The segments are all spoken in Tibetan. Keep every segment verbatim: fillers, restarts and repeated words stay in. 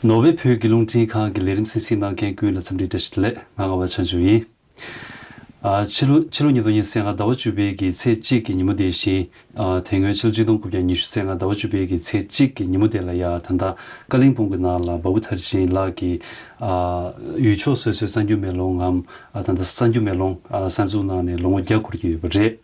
ནོར་ཝེ་བོད་ཀྱི་རླུང་འཕྲིན་ཁང་གི་ལས་རིམ་གསན་གཟིགས་གནང་མཁན་ཀུན་ལ་འཚམས་འདྲི་བཀྲ་ཤིས་བདེ་ལེགས། ང་ངག་དབང་ཆོས་འབྱོར་ཡིན། ཨ། ཕྱི་ལོ་ཕྱི་ལོ་ཉིས་སྟོང་ཉི་ཤུ་རྩ་ལྔ་ཟླ་བ་བཅུ་པའི་གི་ཚེས་གཅིག་གི་ཉིན་མོ་དེ་བཞིན། ཨ། དེ་སྔོན་ཕྱི་ལོ་ཆིག་སྟོང་དགུ་བརྒྱ་ཉི་ཤུ་རྩ་ལྔ་ཟླ་བ་བཅུ་པའི་གི་ཚེས་གཅིག་གི་ཉིན་མོ་དེ་ལ་ཡ་ད་ལྟ་ཀ་ལིང་སྤུང་གི་ནང་ལ་བ་བུ་མཐར་ཕྱིན་ལགས་ཀྱིས། ཨ། ཡུལ་ཕྱོགས་སོ་སོའི་གསར་འགྱུར་མེ་ལོང་ངམ། ཨ། ད་ལྟ་གསར་འགྱུར་མེ་ལོང་། ཨ། གསར་འཛུགས་གནང་ནས་ལོ་ངོ་བརྒྱ་འཁོར་གྱི་ཡོད་པ་རེད།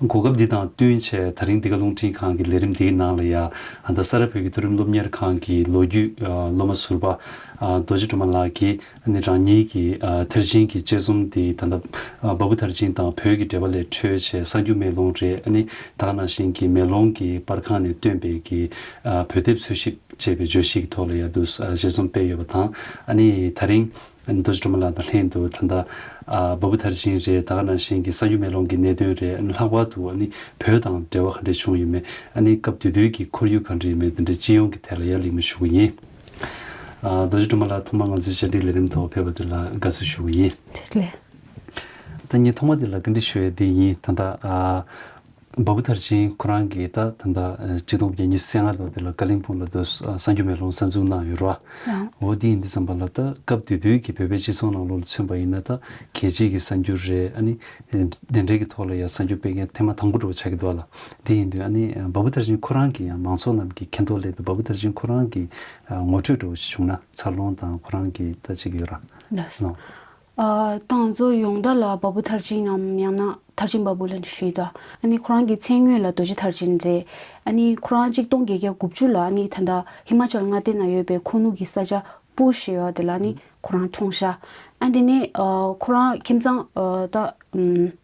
གོ་སྐབས་འདི་དང་བསྟུན་བྱས་ད་རིང་འདི་ག་རླུང་འཕྲིན་ཁང་གི་ལས་རིམ་འདིའི་ནང་ལ་ཡ། ཨ། ད་ས་རཱ་བོད་ཀྱི་མཐོ་རིམ་སློབ་གཉེར་ཁང་གི་ལོ་རྒྱུས། ཨ། སློབ་མ་ཟུར་པ། ཨ། རྡོ་རྗེ་སྒྲོལ་མ་ལགས་ཀྱིས། ཨ་ནི་རང་ཉིད་ཀྱི། ཨ། མཐར་ཕྱིན་གྱི་དཔྱད་རྩོམ་དེ་ད་ལྟ། ཨ། བ་བུ་མཐར་ཕྱིན་དང་བོད་ཀྱི་འབྲེལ་བ་ལས་འཕྲོས་བྱས་གསར་འགྱུར་མེ་ལོང་རེད། ཨ་ནི་ད་ག་ནང་བཞིན་གྱི་མེ་ལོང་གི་པར་ཁང་ནས་བཏོན་པའི་གི། ཨ། བོད་དེབ་འཚོལ་ཞིབ་ཅེས་པའི་བརྗོད་གཞི་གི་ཐོག་ལ་ཡ་འདུག། ཨ། དཔྱད་རྩོམ་སྤེལ་ཡོད་པ་དང་། ཨ་ནི་ད་རིང་རྡོ་རྗེ་སྒྲོལ་མ་ལགས་དང་ལྷན་དུ་ད་ལྟ། ཨ། བ་བུ་མཐར་ཕྱིན་རེད། ད་ག་ནང་བཞིན་གྱི་གསར་འགྱུར་མེ་ལོང་གི་གནད་དོན་རེད། ཨ་ནི་ལྷག་པར་དུ་ཨ་ནི་བོད་དང་འབྲེལ་བ་ག་འདྲས་བྱུང་ཡོད་མེད། ཨ་ནི་སྐབས་དེ་དུས་ཀྱི་ཁོར་ཡུག་ག་འདྲས་ཡོད་མེད་དེ་འདྲའི་སྤྱི་ཡོངས་ཀྱི་ཐད་ལ་ཡ་གླེང་མོལ་ཞུ་གི་ཡིན། ཨ། རྡོ་རྗེ་སྒྲོལ་མ་ལགས་ཐོག་མར་ང་ཚོའི་བཅར་འདྲིའི་ལས་རིམ་ཐོག་ཕེབས་པ་དེ་ལ་དགའ་བསུ་ཞུ་གི་ཡིན། བཀྲ་ཤིས་བདེ་ལེགས། ད་ངས་ཐོག་མ་དེ་ལ་བཀའ་འདྲི་ཞུ་ཡས་དེ་ཡིན། ད་ལྟ། ཨ། བ་བུ་མཐར་ཕྱིན་ཁོ་རང་གིས་ད་ད་ལྟ། ཨ། ཆིག་སྟོང་དགུ་བརྒྱ་ཉི་ཤུ་རྩ་ལྔ་ལོ་དེ་ལ་ཀ་ལིང་སྤུང་ལ་དུ། ཨ། གསར་འགྱུར་མེ་ལོང་གསར་འཛུགས་གནང་ཡོད་རེད་བ། ཡང་། འོ་དེ་ཡིན་དུས་ཙམ་པ་ལ་ད་སྐབས་དེ་དུས་ཀྱི་བོད་པའི་སྤྱི་ཚོགས་ནང་ལོགས་ལ་མཚོན་པ་ཡིན་ན། ད་གལ་ཆེའི་གི་གསར་འགྱུར་རེད། ཨ་ནི་དེ་འདྲའི་གི་ཐོག་ལ་ཡང་གསར་འགྱུར་སྤེལ་མཁན་ཐེངས་མ་དང་པོ་འདྲ་བོ་ཆགས་ཀྱི་འདུག་ལ། དེ་ཡིན་དུས་ཨ་ནི་བ་བུ་མཐར་ཕྱིན་ཁོ་རང་གིས་ཡང་མང་ཚོགས་རྣམས་ཀྱི་མཁྱེན་རྟོགས་སླད་དུ་བ་བུ་མཐར་ཕྱིན་ཁོ་རང་གི། ཨ། ངོ་སྤྲོད་འདྲ་བོ་ཞིག་བྱུང་ན། འཚར་ལོངས་དང་ཁོ་རང་གི་ད་ཅིག་ཡོད་ར། ལགས། ནོ། ཨ། ད་ང་ཚོ་ཡོངས་གྲགས་ལ་བ་བུ་མཐར་ཕྱིན་ནམ་ཡང་ན་མཐར་ཕྱིན་བ་བུ་ལབ་ནས་ཞུས་ད། ཨ་ནི་ཁོ་རང་གི་མཚན་དངོས་ལ་རྡོ་རྗེ་མཐར་ཕྱིན་རེད། ཨ་ནི་ཁོ་རང་ཆིག་སྟོང་བརྒྱད་བརྒྱ་དགུ་བཅུ་ལ་ཨ་ནི་ད་ལྟ་ཧི་མ་ཅལ་མངའ་སྡེ་ནང་ཡོད་པའི་ཁུ་ནུ་གི་ས་ཆ་སྤུ་ཞེས་པ་དེ་ལ་ཨ་ནི་ཁོ་རང་འཁྲུངས་ཤག། ཨ་དེ་ནས། ཨ། ཁོ་རང་ཁྱིམ་ཚང་། ཨ། ད། ཨམ།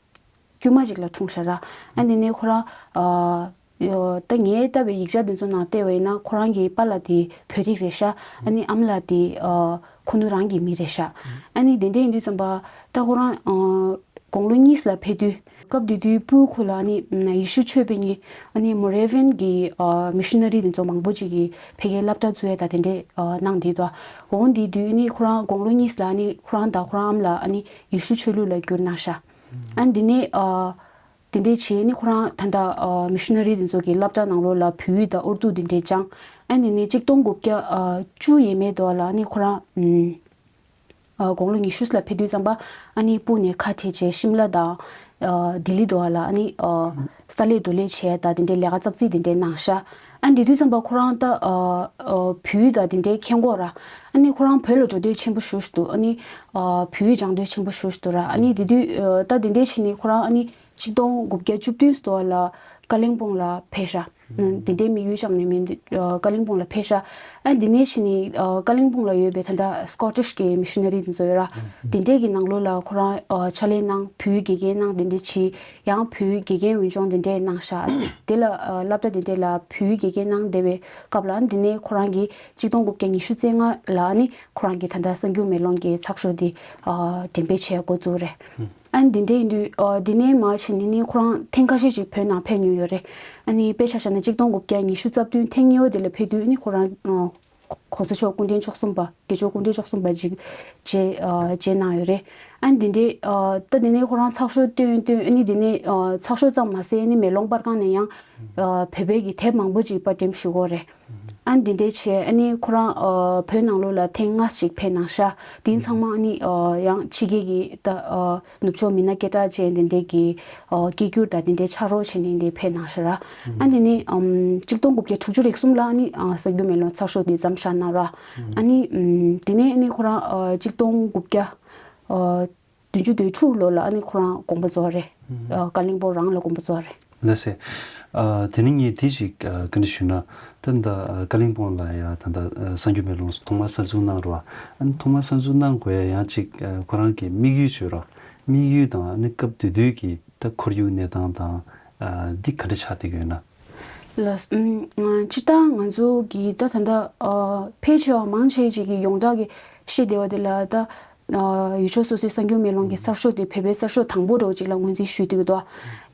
དཀྱུས་མ་ཅིག་ལ་འཁྲུངས་ཤག་ར། ཨ་དེ་ནས་ཁོ་རང་། ཨ། ད་ངས་བལྟས་པའི་ཡིག་ཆ་དེ་ཚོ་ནང་བལྟས་པ་ཡིན་ན་ཁོ་རང་གི་པཱ་ལགས་དེ་བོད་རིགས་རེད་ཤག། ཨ་ནི་ཨ་མ་ལགས་དེ། ཨ། ཁུ་ནུ་རང་གི་མི་རེད་ཤག། ཨ་ནི་དེ་འདྲ་ཡིན་དུས་ཙམ་པ་ད་ཁོ་རང་། ཨ། དགུང་ལོ་གཉིས་ལ་ཕེབས་དུས། སྐབས་དེ་དུས་སྤུའི་ཁུལ་ལ་ཨ་ནི་ཡེ་ཤུ་ཆོས་པའི་གཉིས། ཨ་ནི་མོ་རེ་ཝན་གྱི། ཨ། མི་ཤུ་ན་རི་དེ་ཚོ་མང་པོ་ཅིག་གིས་ཕ་གིར་སློབ་གྲྭ་བཙུགས་ཡས་དང་དེ་འདྲས། ཨ། གནང་བསྡད་འདུག། འོ་དེ་དུས་ཨ་ནི་ཁོ་རང་དགུང་ལོ་གཉིས་ལ་ཨ་ནི་ཁོ་རང་དང་ཁོ་རང་ཨ་མ་ལགས་ཨ་ནི་ཡེ་ཤུ་ཆོས་ལུགས་ལ་བསྒྱུར་གནང་ཤག། ཨ་ནི་དེ་ནས། ཨ། དེ་འདྲས་བྱས་ནི་ཁོ་རང་ད་ལྟ། ཨ། མི་ཤུ་ན་རི་དེ་ཚོ་གི་སློབ་གྲྭ་ནང་ལོགས་ལ་བོད་ཡིག་དང་ཨུར་དུ་དེ་འདྲས་སྦྱངས། ཨ་ནི་ནི་ཆིག་སྟོང་དགུ་བརྒྱ། ཨ། བཅུ་ཡས་མས་དོ་ལ་ཨ་ནི་ཁོ་རང་། ཨ། དགུང་ལོ་ཉི་ཤུ་ལ་ཕེབས་དུས་ཙམ་པ་ཨ་ནི་སྤུ་ནས་ཁ་བྲལ་བྱས་ཤིམ་ལ་དང་། ཨ། ལྡི་ལི་དོ་ལ་ཨ་ནི། ཨ། ས་ལས་རྡོ་ལས་བྱས་ད་དེ་འདྲས་ལས་ཀ་ཙག་ཙིག་དེ་འདྲས་གནང་ཤག། ཨ་ནི་དེ་དུས་ཙམ་པ་ཁོ་རང་ད། ཨ། ཨ། བོད་ཡིག་དང་དེ་འདྲས་མཁྱེན་གོ་ར། ཨ་ནི་ཁོ་རང་བོད་ལ་འགྲོ་འདོད་ཆེན་པོ་ཞེ་པོ་ཞིག་འདུག། ཨ་ནི། ཨ། བོད་ཡིག་སྦྱང་འདོད་ཆེན་པོ་ཞེ་པོ་ཞིག་འདུག་ར། ཨ་ནི་དེ་དུས། ཨ། ད་དེ་འདྲས་བྱས་ནས་ཁོ་རང་ཨ་ནི་ཆིག་སྟོང་དགུ་བརྒྱ་བཅུ་བདུན་ཙམ་ལ་ཀ་ལིང་སྤུང་ལ་ཕེབས་ཤག། དེ་འདྲའི་དམིགས་ཡུལ་བཅངས་ནས་མི་འདི། ཨ། ཀ་ལིང་སྤུང་ལ་ཕེབས་ཤག། ཨ་དེ་ནས་ཕྱིན་ནས། ཨ། ཀ་ལིང་སྤུང་ལ་ཡོད་པའི་ད་ལྟ་སི་ཀོ་ཊིཤ་གི་མི་ཤུ་ན་རི་དེ་ཚོ་ཡོད་ར། དེ་འདྲས་ཀྱི་ནང་ལོགས་ལ་ཁོ་རང་། ཨ། ཕྱག་ལས་གནང་། བོད་ཡིག་དགེ་རྒན་གནང་། དེ་འདྲས་བྱས། ཡང་བོད་ཡིག་དགེ་རྒན་འོས་སྦྱོང་དེ་འདྲས་གནང་ཤག། དེ་ལ། ཨ། སློབ་གྲྭ་དེ་འདྲས་ལ་བོད་ཡིག་དགེ་རྒན་གནང་བསྡད་པའི་སྐབས་ལ་དེ་ནས་ཁོ་རང་གིས་ཆིག་སྟོང་དགུ་བརྒྱ་ཉི་ཤུ་རྩ་ལྔ་ལ་ནི་ཁོ་རང་གིས་ད་ལྟ་གསར་འགྱུར་མེ་ལོང་གི་ཚགས་ཤོག་འདི། ཨ། འགྲེམས་སྤེལ་བྱས་འགོ་བཙུགས་རེད། ཨ་ནི་དེ་འདྲ་ཡིན་དུས། ཨ། དེ་ནས་མར་བྱས་ནས་ནི་ཁོ་རང་ཐེངས་ཁ་ཤས་ཅིག་བོད་ནང་ཕེབས་མྱོང་ཡོད་རེད། ཨ་ནི་དཔེ་ཆ་བཞག་ན་ཆིག་སྟོང་དགུ་བརྒྱ་ཉི་ཤུ་རྩ་བདུན་ཐེངས་གཉིས་པ་དེ་ལ་ཕེབས་དུས་ནི་ཁོ་རང་། ཨ། གོང་ས་མཆོག་སྐུ་ཕྲེང་བཅུ་གསུམ་པ། དགེ་མཆོག་སྐུ་ཕྲེང་བཅུ་གསུམ་པ་ཅིག་མཇལ། ཨ། མཇལ་གནང་ཡོད་རེད། ཨ་ནི་དེ་འདྲའི། ཨ། ད་དེ་ནས་ཁོ་རང་ཚགས་ཤོག་བཏོན་བཏོན། ཨ་ནི་དེ་ནས། ཨ། ཚགས་ཤོག་ཙམ་མ་ཟད་ཨ་ནི་མེ་ལོང་པར་ཁང་ནས་ཡང་། ཨ། བོད་པའི་གི་དེབ་མང་པོ་ཅིག་པར་འགྲེམས་ཞུ་གི་ཡོད་རེད། ཨ་ནི་དེ་འདྲས་བྱས་ཨ་ནི་ཁོ་རང་། ཨ། བོད་ནང་ལོགས་ལ་ཐེངས་ལྔ་ཞིག་ཕེབས་གནང་ཤག། དེ་ཚང་མ་ཨ་ནི། ཨ། ཡང་ཕྱི་རྒྱལ་གྱི་ད། ཨ། ནུབ་ཕྱོགས་མི་སྣ་སྐད་གྲགས་ཅན་དེ་འདྲས་ཀྱི། ཨ། སྐད་སྒྱུར་དང་དེ་འདྲས་ཕྱག་རོགས་བྱས་ནས་འདི་ཕེབས་གནང་ཤག་ར། ཨ་ནི་ནི། ཨམ། ཆིག་སྟོང་དགུ་བརྒྱ་དྲུག་ཅུ་རེ་གསུམ་ལ་ཨ་ནི། ཨ། གསར་འགྱུར་མེ་ལོང་ཚགས་ཤོག་འདི་མཚམས་བཞག་གནང་ར། ཨ་ནི། ཨམ། དེ་ནས་ཨ་ནི་ཁོ་རང་། ཨ། ཆིག་སྟོང་དགུ་བརྒྱ། ཨ། བདུན་ཅུ་དོན་དྲུག་ལོ་ལ་ཨ་ནི་ཁོ་རང་དགོངས་པ་རྫོགས་རེད། ཨ། ཀ་ལིང་སྤུང་རང་ལ་དགོངས་པ་རྫོགས་རེད། ལགས་སེ། ཨ། དེ་ནི་ངས་དེ་ཞིག་ཨ། བཀའ་འདྲི་ཞུས་ན། ད་ལྟ་ཀ་ལིང་སྤུང་ལ་ཡ་ད་ལྟ་གསར་འགྱུར་མེ་ལོང་ཐོག་མར་གསར་འཛུགས་གནང་རོགས། ཨ་ནི་ཐོག་མར་གསར་འཛུགས་གནང་དགོས་ཡ་ཡང་ཅིག་ཨ། ཁོ་རང་གི་དམིགས་ཡུལ་བརྗོད་རོགས། དམིགས་ཡུལ་དང་ཨ་ནི་སྐབས་དེ་དུས་ཀྱི་ད་ཁོར་ཡུག་གནས་སྟངས་དང་། ཨ། འདི་ག་འདྲ་ཆགས་བསྡད་ཀྱི་ཡོད་ན། ལགས། ཨམ། སྤྱིར་བཏང་ང་ཚོ་གི་ད་ད་ལྟ། ཨ། ཕལ་ཆེ་བ་མང་ཆེ་ཅིག་གི་ཡོངས་གྲགས་ཀྱི་ཤེས་བདེ་བ་དེ་ལ་ད། ཨ། ཡུལ་ཕྱོགས་སོ་སོའི་གསར་འགྱུར་མེ་ལོང་གི་གསར་ཤོག་དེ་བོད་པའི་གསར་ཤོག་དང་པོ་འདྲ་བོ་ཅིག་ལ་ངོས་འཛིན་ཞུས་བསྡད་ཀྱི་འདུག།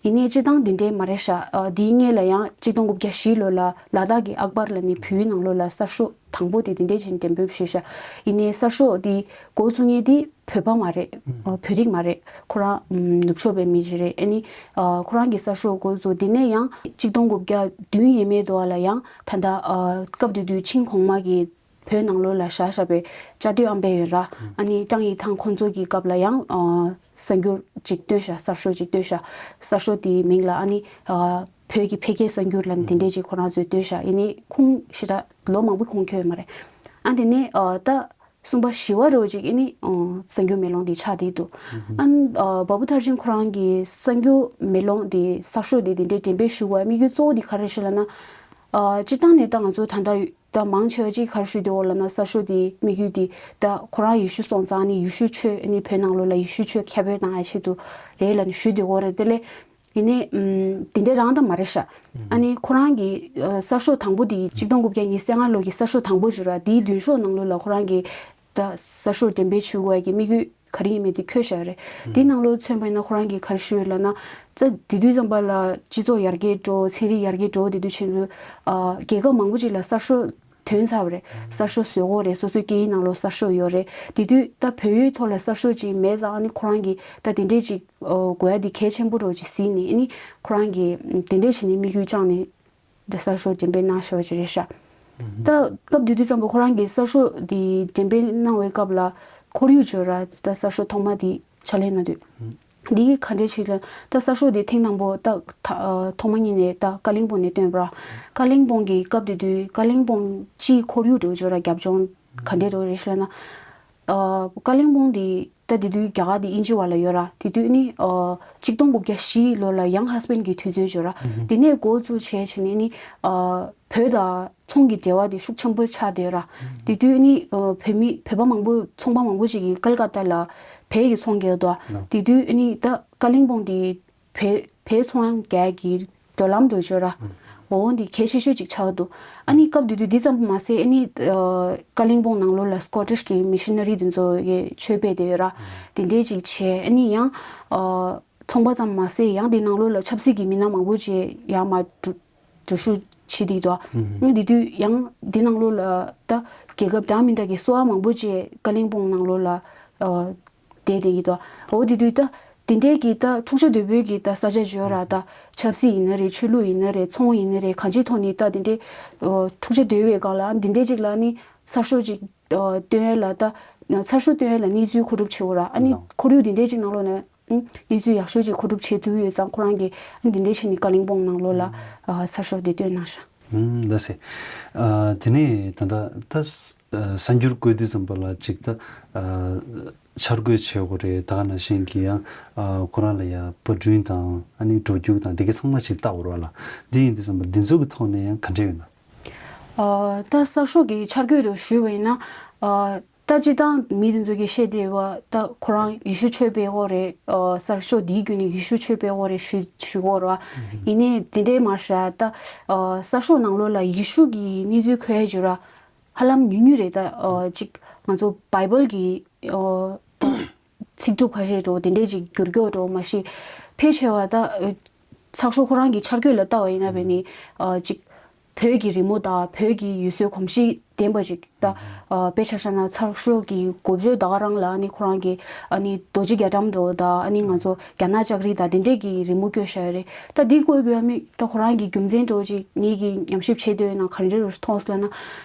ཡིན་ནའི་སྤྱིར་བཏང་དེ་འདྲའི་མ་རེད་ཤག། ཨ། དེའི་སྔོན་ལ་ཡང་ཆིག་སྟོང་དགུ་བརྒྱ་བཞི་ལོ་ལ་ལ་དྭགས་ཀྱི་ཨག་བར་ལ་ནི་བོད་ཡིག་ནང་ལོགས་ལ་གསར་ཤོག་དང་པོ་དེ་དེ་འདྲའི་ཅིག་འགྲེམས་སྤེལ་ཞུས་ཤག། ཡིན་ནའི་གསར་ཤོག་དེ་འགོ་བཙུགས་མཁན་དེ་བོད་པ་མ་རེད། ཨ། བོད་རིགས་མ་རེད། ཁོ་རང་ནུབ་ཕྱོགས་པའི་མི་ཞིག་རེད། ཨ་ནི། ཨ། ཁོ་རང་གིས་གསར་ཤོག་འགོ་བཙུགས། དེ་ནས་ཡང་ཆིག་སྟོང་དགུ་བརྒྱ་བདུན་ཡས་མས་དོ་ལ་ཡང་ད་ལྟ། ཨ། སྐབས་དེ་དུས་ཆིང་གོང་མ་གི་ བོད་ནང་ལོགས་ལ་བཞག་བཞག་པའི་བཅའ་སྡོད་ཨམ་བན་ཡོད་ར། ཨ་ནི་ཀྲང་ཡིག་ཐང་ཁོང་ཚོ་གི་སྐབས་ལ་ཡང་ཨ་གསར་འགྱུར་ཅིག་བཏོན་ཤག་གསར་ཤོག་ཅིག་བཏོན་ཤག་གསར་ཤོག་དེའི་མིང་ལ་ཨ་ནི་ཨ་བོད་ཀྱི་འཕེལ་རྒྱས་གསར་འགྱུར་ལབ་ནས་དེ་འདྲས་ཅིག་ཁོ་རང་ཚོས་བཏོན་ཤག་ཡིན་ནའི་ཁུངས་ཞེ་དྲག་ལོ་མང་པོ་ཁུངས་འཁྱོལ་ཡོད་མ་རེད། ཨ་དེ་ནས་ཨ་ད་གསུམ་པ་བཞི་པ་རེ་བ་ཅིག་ཨ་ནི་ཨ་གསར་འགྱུར་མེ་ལོང་དེ་ཆགས་བསྡད་འདུག་ཨ་ནི་ཨ་བ་བུ་ཐར་ཅིན་ཁོ་རང་གི་གསར་འགྱུར་མེ་ལོང་དེ་གསར་ཤོག་དེ་དེ་འདྲས་འགྲེམས་སྤེལ་ཞུ་དགོས་དམིགས་ཡུལ་གཙོ་བོ་དེ་ག་རེ་རེད་ལབ་ན། ཨ་སྤྱིར་བཏང་ནས་ད་ང་ཚོ་ད་ལྟ་ད་མང་ཆེ་བ་ཅིག་ག་རེ་ཞུ་འདོད་འོ་ལབ་ན། གསར་ཤོག་དེ་དམིགས་ཡུལ་དེ་ད་ཁོ་རང་ཡེ་ཤུ་སོང་ཙང་ནི་ཡེ་ཤུ་ཆོས་ནི་བོད་ནང་ལོགས་ལ་ཡེ་ཤུ་ཆོས་ཁྱབ་སྤེལ་གནང་ཡ་ཆེད་དུ་རེད་ལབ་ནས་ཞུ་འདོད་འོ་རེད། དེ་ལས་ཡིན་ནའི་ཨམ་དེ་འདྲ་རང་ད་མ་རེད་ཤག་ཨ་ནི་ཁོ་རང་གི་ཨ་གསར་ཤོག་དང་པོ་དེ་གཅིག་སྟོང་དགུ་བརྒྱ་ཉི་ཤུ་རྩ་ལྔ་ལོ་གི་གསར་ཤོག་དང་པོ་ཞིག་ར། དེའི་མདུན་ཤོག་ནང་ལོགས་ལ་ཁོ་རང་གི་ད་གསར་ཤོག་འགྲེམས་སྤེལ་ཞུ་དགོས་ཡ་གི་དམིགས་ཡུལ་ག་རེ་ཡིན་མིན་དེ་འཁྱོལ་བཞག་རེད། དེ་ནང་ལོགས་མཚོན་པ་ཡིན་ན་ཁོ་རང་གིས་ག་རེ་ཞུས་ཡོད་ལབ་ན། ཙ་དེ་དུས་ཙམ་པ་ལ་སྤྱི་ཚོགས་ཡར་རྒྱས་འགྲོ། ཚན་རིག་ཡར་རྒྱས་འགྲོ། དེ་དུས་ཆེན་པོ་ཨ་རྒྱལ་ཁབ་མང་པོ་ཅིག་ལ་གསར་ཤོག་ཐོན་ཚར་བ་རེད། གསར་ཤོག་བཟོ་གི་ཡོད་རེད། སོ་སོའི་སྐད་ཡིག་ནང་ལོགས་གསར་ཤོག་ཡོད་རེད། དེ་དུས་ད་བོད་ཡིག་ཐོག་ལ་གསར་ཤོག་ཅིག་མེད་ཙང་ཨ་ནི་ཁོ་རང་གིས་ད་དེ་འདྲས་ཅིག་ཨ་དགོས་ཡ་དེ་གལ་ཆེན་པོ་འདྲ་ཅིག་གཟིགས་ནས་ཨ་ནི་ཁོ་རང་གིས་དེ་འདྲས་བྱས་ནས་དམིགས་ཡུལ་བཅངས་ནས། འདི་གསར་ཤོག་འགྲེམས་སྤེལ་གནང་བཞག་པ་ཅིག་རེད་ཤག་ད་སྐབས་དེ་དུས་ཙམ་པ་ཁོ་རང་གིས་གསར་ཤོག་འདི་འགྲེམས་སྤེལ་གནང་བའི་སྐབས་ལ་ཁོར་ཡུག་བརྗོད་ར། ད་གསར་ཤོག་ཐོག་མ་འདི་ཕྱག་ལས་གནང་དུས། འདི་ག་འདྲས་ཞིག་ལ་ད་གསར་ཤོག་འདི་ཐེངས་དང་པོ་ད་ཐ་ཨ་ཐོག་མ་ཉིད་ནས་ད་ཀ་ལིང་པོང་ནས་བཏོན་པ་ར། ཀ་ལིང་པོང་གི་སྐབས་དེ་དུས་ཀ་ལིང་པོང་སྤྱིའི་ཁོར་ཡུག་འདྲ་བོ་བརྗོད་ར། རྒྱབ་ལྗོངས་ག་འདྲས་འདྲ་བོ་རེད་ཤག་ལབ་ན། ཨ་ཀ་ལིང་པོང་འདི་ད་དེ་དུས་རྒྱ་གར་དེ་དབྱིན་ཇི་བ་ལ་ཡོད་ར། དེ་དུས་ནི་ཨ་གཅིག་སྟོང་དགུ་བརྒྱ་བཞི་ལོ་ལ་ཡང་ཧ་སི་པན་གྱི་དུས་ཚོད་བརྗོད་ར། དེ་ནས་འགོ་བཙུགས་བྱས་བྱས་ནས་ནི་ཨ་བོད་དང་ཚོང་གི་འབྲེལ་བ་དེ་ཤུགས་ཆེན་པོ་ཆགས་བསྡད་ཡོད་ར། དེ་དུས་ནི་ཨ་བོད་མི་བོད་པ་མང་པོ་ཚོང་པ་མང་པོ་ཞིག་གིས་ཀལ་ཀ་ཏ་ལ་བོད་ཀྱི་ཚོང་རྒྱག་འདུག་དེ་དུས་ནི་ད་ཀ་ལིང་པོང་དེ་བོད་བོད་ཚོང་རྒྱག་གི་འགྲོ་ལམ་དུ་བརྗོད་ར། འོ་འདི་གལ་ཆེ་ཤོས་ཅིག་ཆགས་འདུག་ཨ་ནི་སྐབས་དེ་དུས་འདི་ཙམ་མ་ཟད་ཨ་ནི་ཨ་ཀ་ལིང་པོང་ནང་ལོགས་ལ་སྐོ་ཊིཤ་གི་མི་ཤི་ན་རི་དེ་ཚོ་ཡི་ཆོས་སྤེལ་བསྡད་ཡོད་ར། དེ་འདྲས་ཅིག་བྱས་ཨ་ནི་ཡང་ཨ་ཚོང་པ་ཙམ་མ་ཟད་ཡང་དེ་ནང་ལོགས་ལ་ཆབ་སྲིད་ཀྱི་མི་སྣ་མང་པོ་ཅིག་ཡར་མར་འགྲོ་འགྲོ་ཞུགས་བྱེད་བསྡད་འདུག་ཨ་ནི་དེ་དུས་ཡང་དེ་ནང་ལོགས་ལ་ད་རྒྱལ་ཁབ་འདྲ་མི་འདྲ་གི་གསོ་བ་མང་པོ་ཅིག་ཀ་ལིང་པོང་ནང་ལོགས་ལ་ཨ་བསྡད་བསྡད་ཀྱི་འདུག་འོ་དེ་དུས་ད་དེ་འདྲའི་གི་ད་འཁྲུག་ཆ་དོད་པོའི་གི་ད་ས་ཆ་བརྗོད་ར། ད་ཆབ་སྲིད་ཡིན་ན་རེད། ཆོས་ལུགས་ཡིན་ན་རེད། ཚོང་ཡིན་ན་རེད། གང་ཅིའི་ཐོག་ནས་ད་དེ་འདྲའི་ཨོ་འཁྲུག་ཆ་དོད་པའི་སྒང་ལ་འདི་འདྲའི་ཅིག་ལ་ནི་གསར་ཤོག་ཅིག་ཨོ་བཏོན་ཡས་ལ་ད་གསར་ཤོག་བཏོན་ཡས་ལ་གནས་ཚུལ་མཁོ་སྒྲུབ་བྱེད་འོ་ར། ཨ་ནི་ཁོར་ཡུག་འདི་འདྲའི་ཅིག་ནང་ལོགས་ནས་ཨ་གནས་ཚུལ་ཡག་ཤོས་ཅིག་མཁོ་སྒྲུབ་བྱེད་ཐུབ་ཡོད་ཙང་ཁོ་རང་གིས་ཨ་འདི་འདྲའི་བྱས་ནས་ཀ་ལིང་པོང་ནང་ལོགས་ལ་ཨ་གསར་ཤོག་འདི་བཏོན་གནང་ཤག་ཨུམ་ལགས་སེ། ཨ་དེ་ནས་ད་ལྟ་ད་ཨ་གསར་འགྱུར་བཀོད་དུས་ཙམ་པ་ལ་ཅིག་ད་ཨ་འཆར་འགོད་བྱེད་དགོས་རེད། ད་ག་ནང་བཞིན་གྱི་ཡང་ཨ་ཁོ་རང་ལ་ཡང་པར་སྐྲུན་དང་ཨ་ནི་འགྲོ་རྒྱུག་དང་དེ་ག་ཚང་མ་ཅིག་བལྟ་དགོས་རེད་བ་ལ། འདི་ཡིན་དུས་ཙམ་པ་འདི་ཚོ་གི་ཐོག་ནས་ཡང་ག་འདྲ་ཡོད་ན། ཨ་ད་གསར་ཤོག་གི་འཆར་འགོད་དུ་ཞུས་པ་ཡིན་ན་ཨ། ད་སྤྱིར་བཏང་མི་དེ་ཚོ་གིས་བཤད་བསྡད་པ་ད་ཁོ་རང་ཡེ་ཤུ་ཆོས་སྤེལ་ཡོད་རེད། ཨ་གསར་ཤོག་འདིའི་བརྒྱུད་ནས་ཡེ་ཤུ་ཆོས་སྤེལ་ཡོད་རེད་ཞུ་ཞུ་གི་ཡོད་རེད་བ། ཡིན་ནའི་དེ་འདྲའི་མ་རེད་ཤག་ད་ཨ་གསར་ཤོག་ནང་ལོགས་ལ་ཡེ་ཤུ་གི་གནས་ཚུལ་འཁོད་ཡ་ཅིག་ར་ཧ་ལམ་ཉུང་ཉུང་རེད། ད་ཨ་ཅིག་ང་ཚོ་བྷའི་བལ་གི་ཨ་ད་ཚིག་གྲུབ་ཁ་ཤས་འགྲོ་དེ་འདྲའི་ཅིག་འགྱུར་མགྱོགས་འགྲོ་མ་གཞི་ཕལ་ཆེ་བ་ད་ཨ་གསར་ཤོག་ཁོ་རང་གི་འཆར་འགོད་ལ་བལྟ་བ་ཡིན་ན་བས་ནི་ཨ་ཅིག་བོད་ཀྱི་རི་མོ་དང་བོད་ཀྱི་ཡུལ་སྲོལ་གོམས་གཤིས་ལྡན་པ་ཞིག་ད་ཨ་དཔེ་ཆ་བཞག་ན་གསར་ཤོག་གི་མགོ་བརྗོད་ད་ག་རང་ལ་ཨ་ནི་ཁོ་རང་གི་ཨ་ནི་རྡོ་རྗེ་རྒྱ་གྲམ་འདྲ་བོ་དང་ཨ་ནི་ང་ཚོ་རྒྱ་ནག་ལྕགས་རི་དང་དེ་འདྲས་ཀྱི་རི་མོ་བཀོད་བཞག་ཡོད་རེད། ད་འདི་བཀོད་དགོས་ཡ་མི་ད་ཁོ་རང་གི་རྒྱུ་མཚན་འདྲ་བོ་ཅིག་ངེད་ཀྱིས་ཉམས་ཞིབ་བྱེད་འདོད་ཡོད་ན་ག་འདྲས་འདྲ་བོ་ཞིག་མཐོང་སོང་ལབ་ན།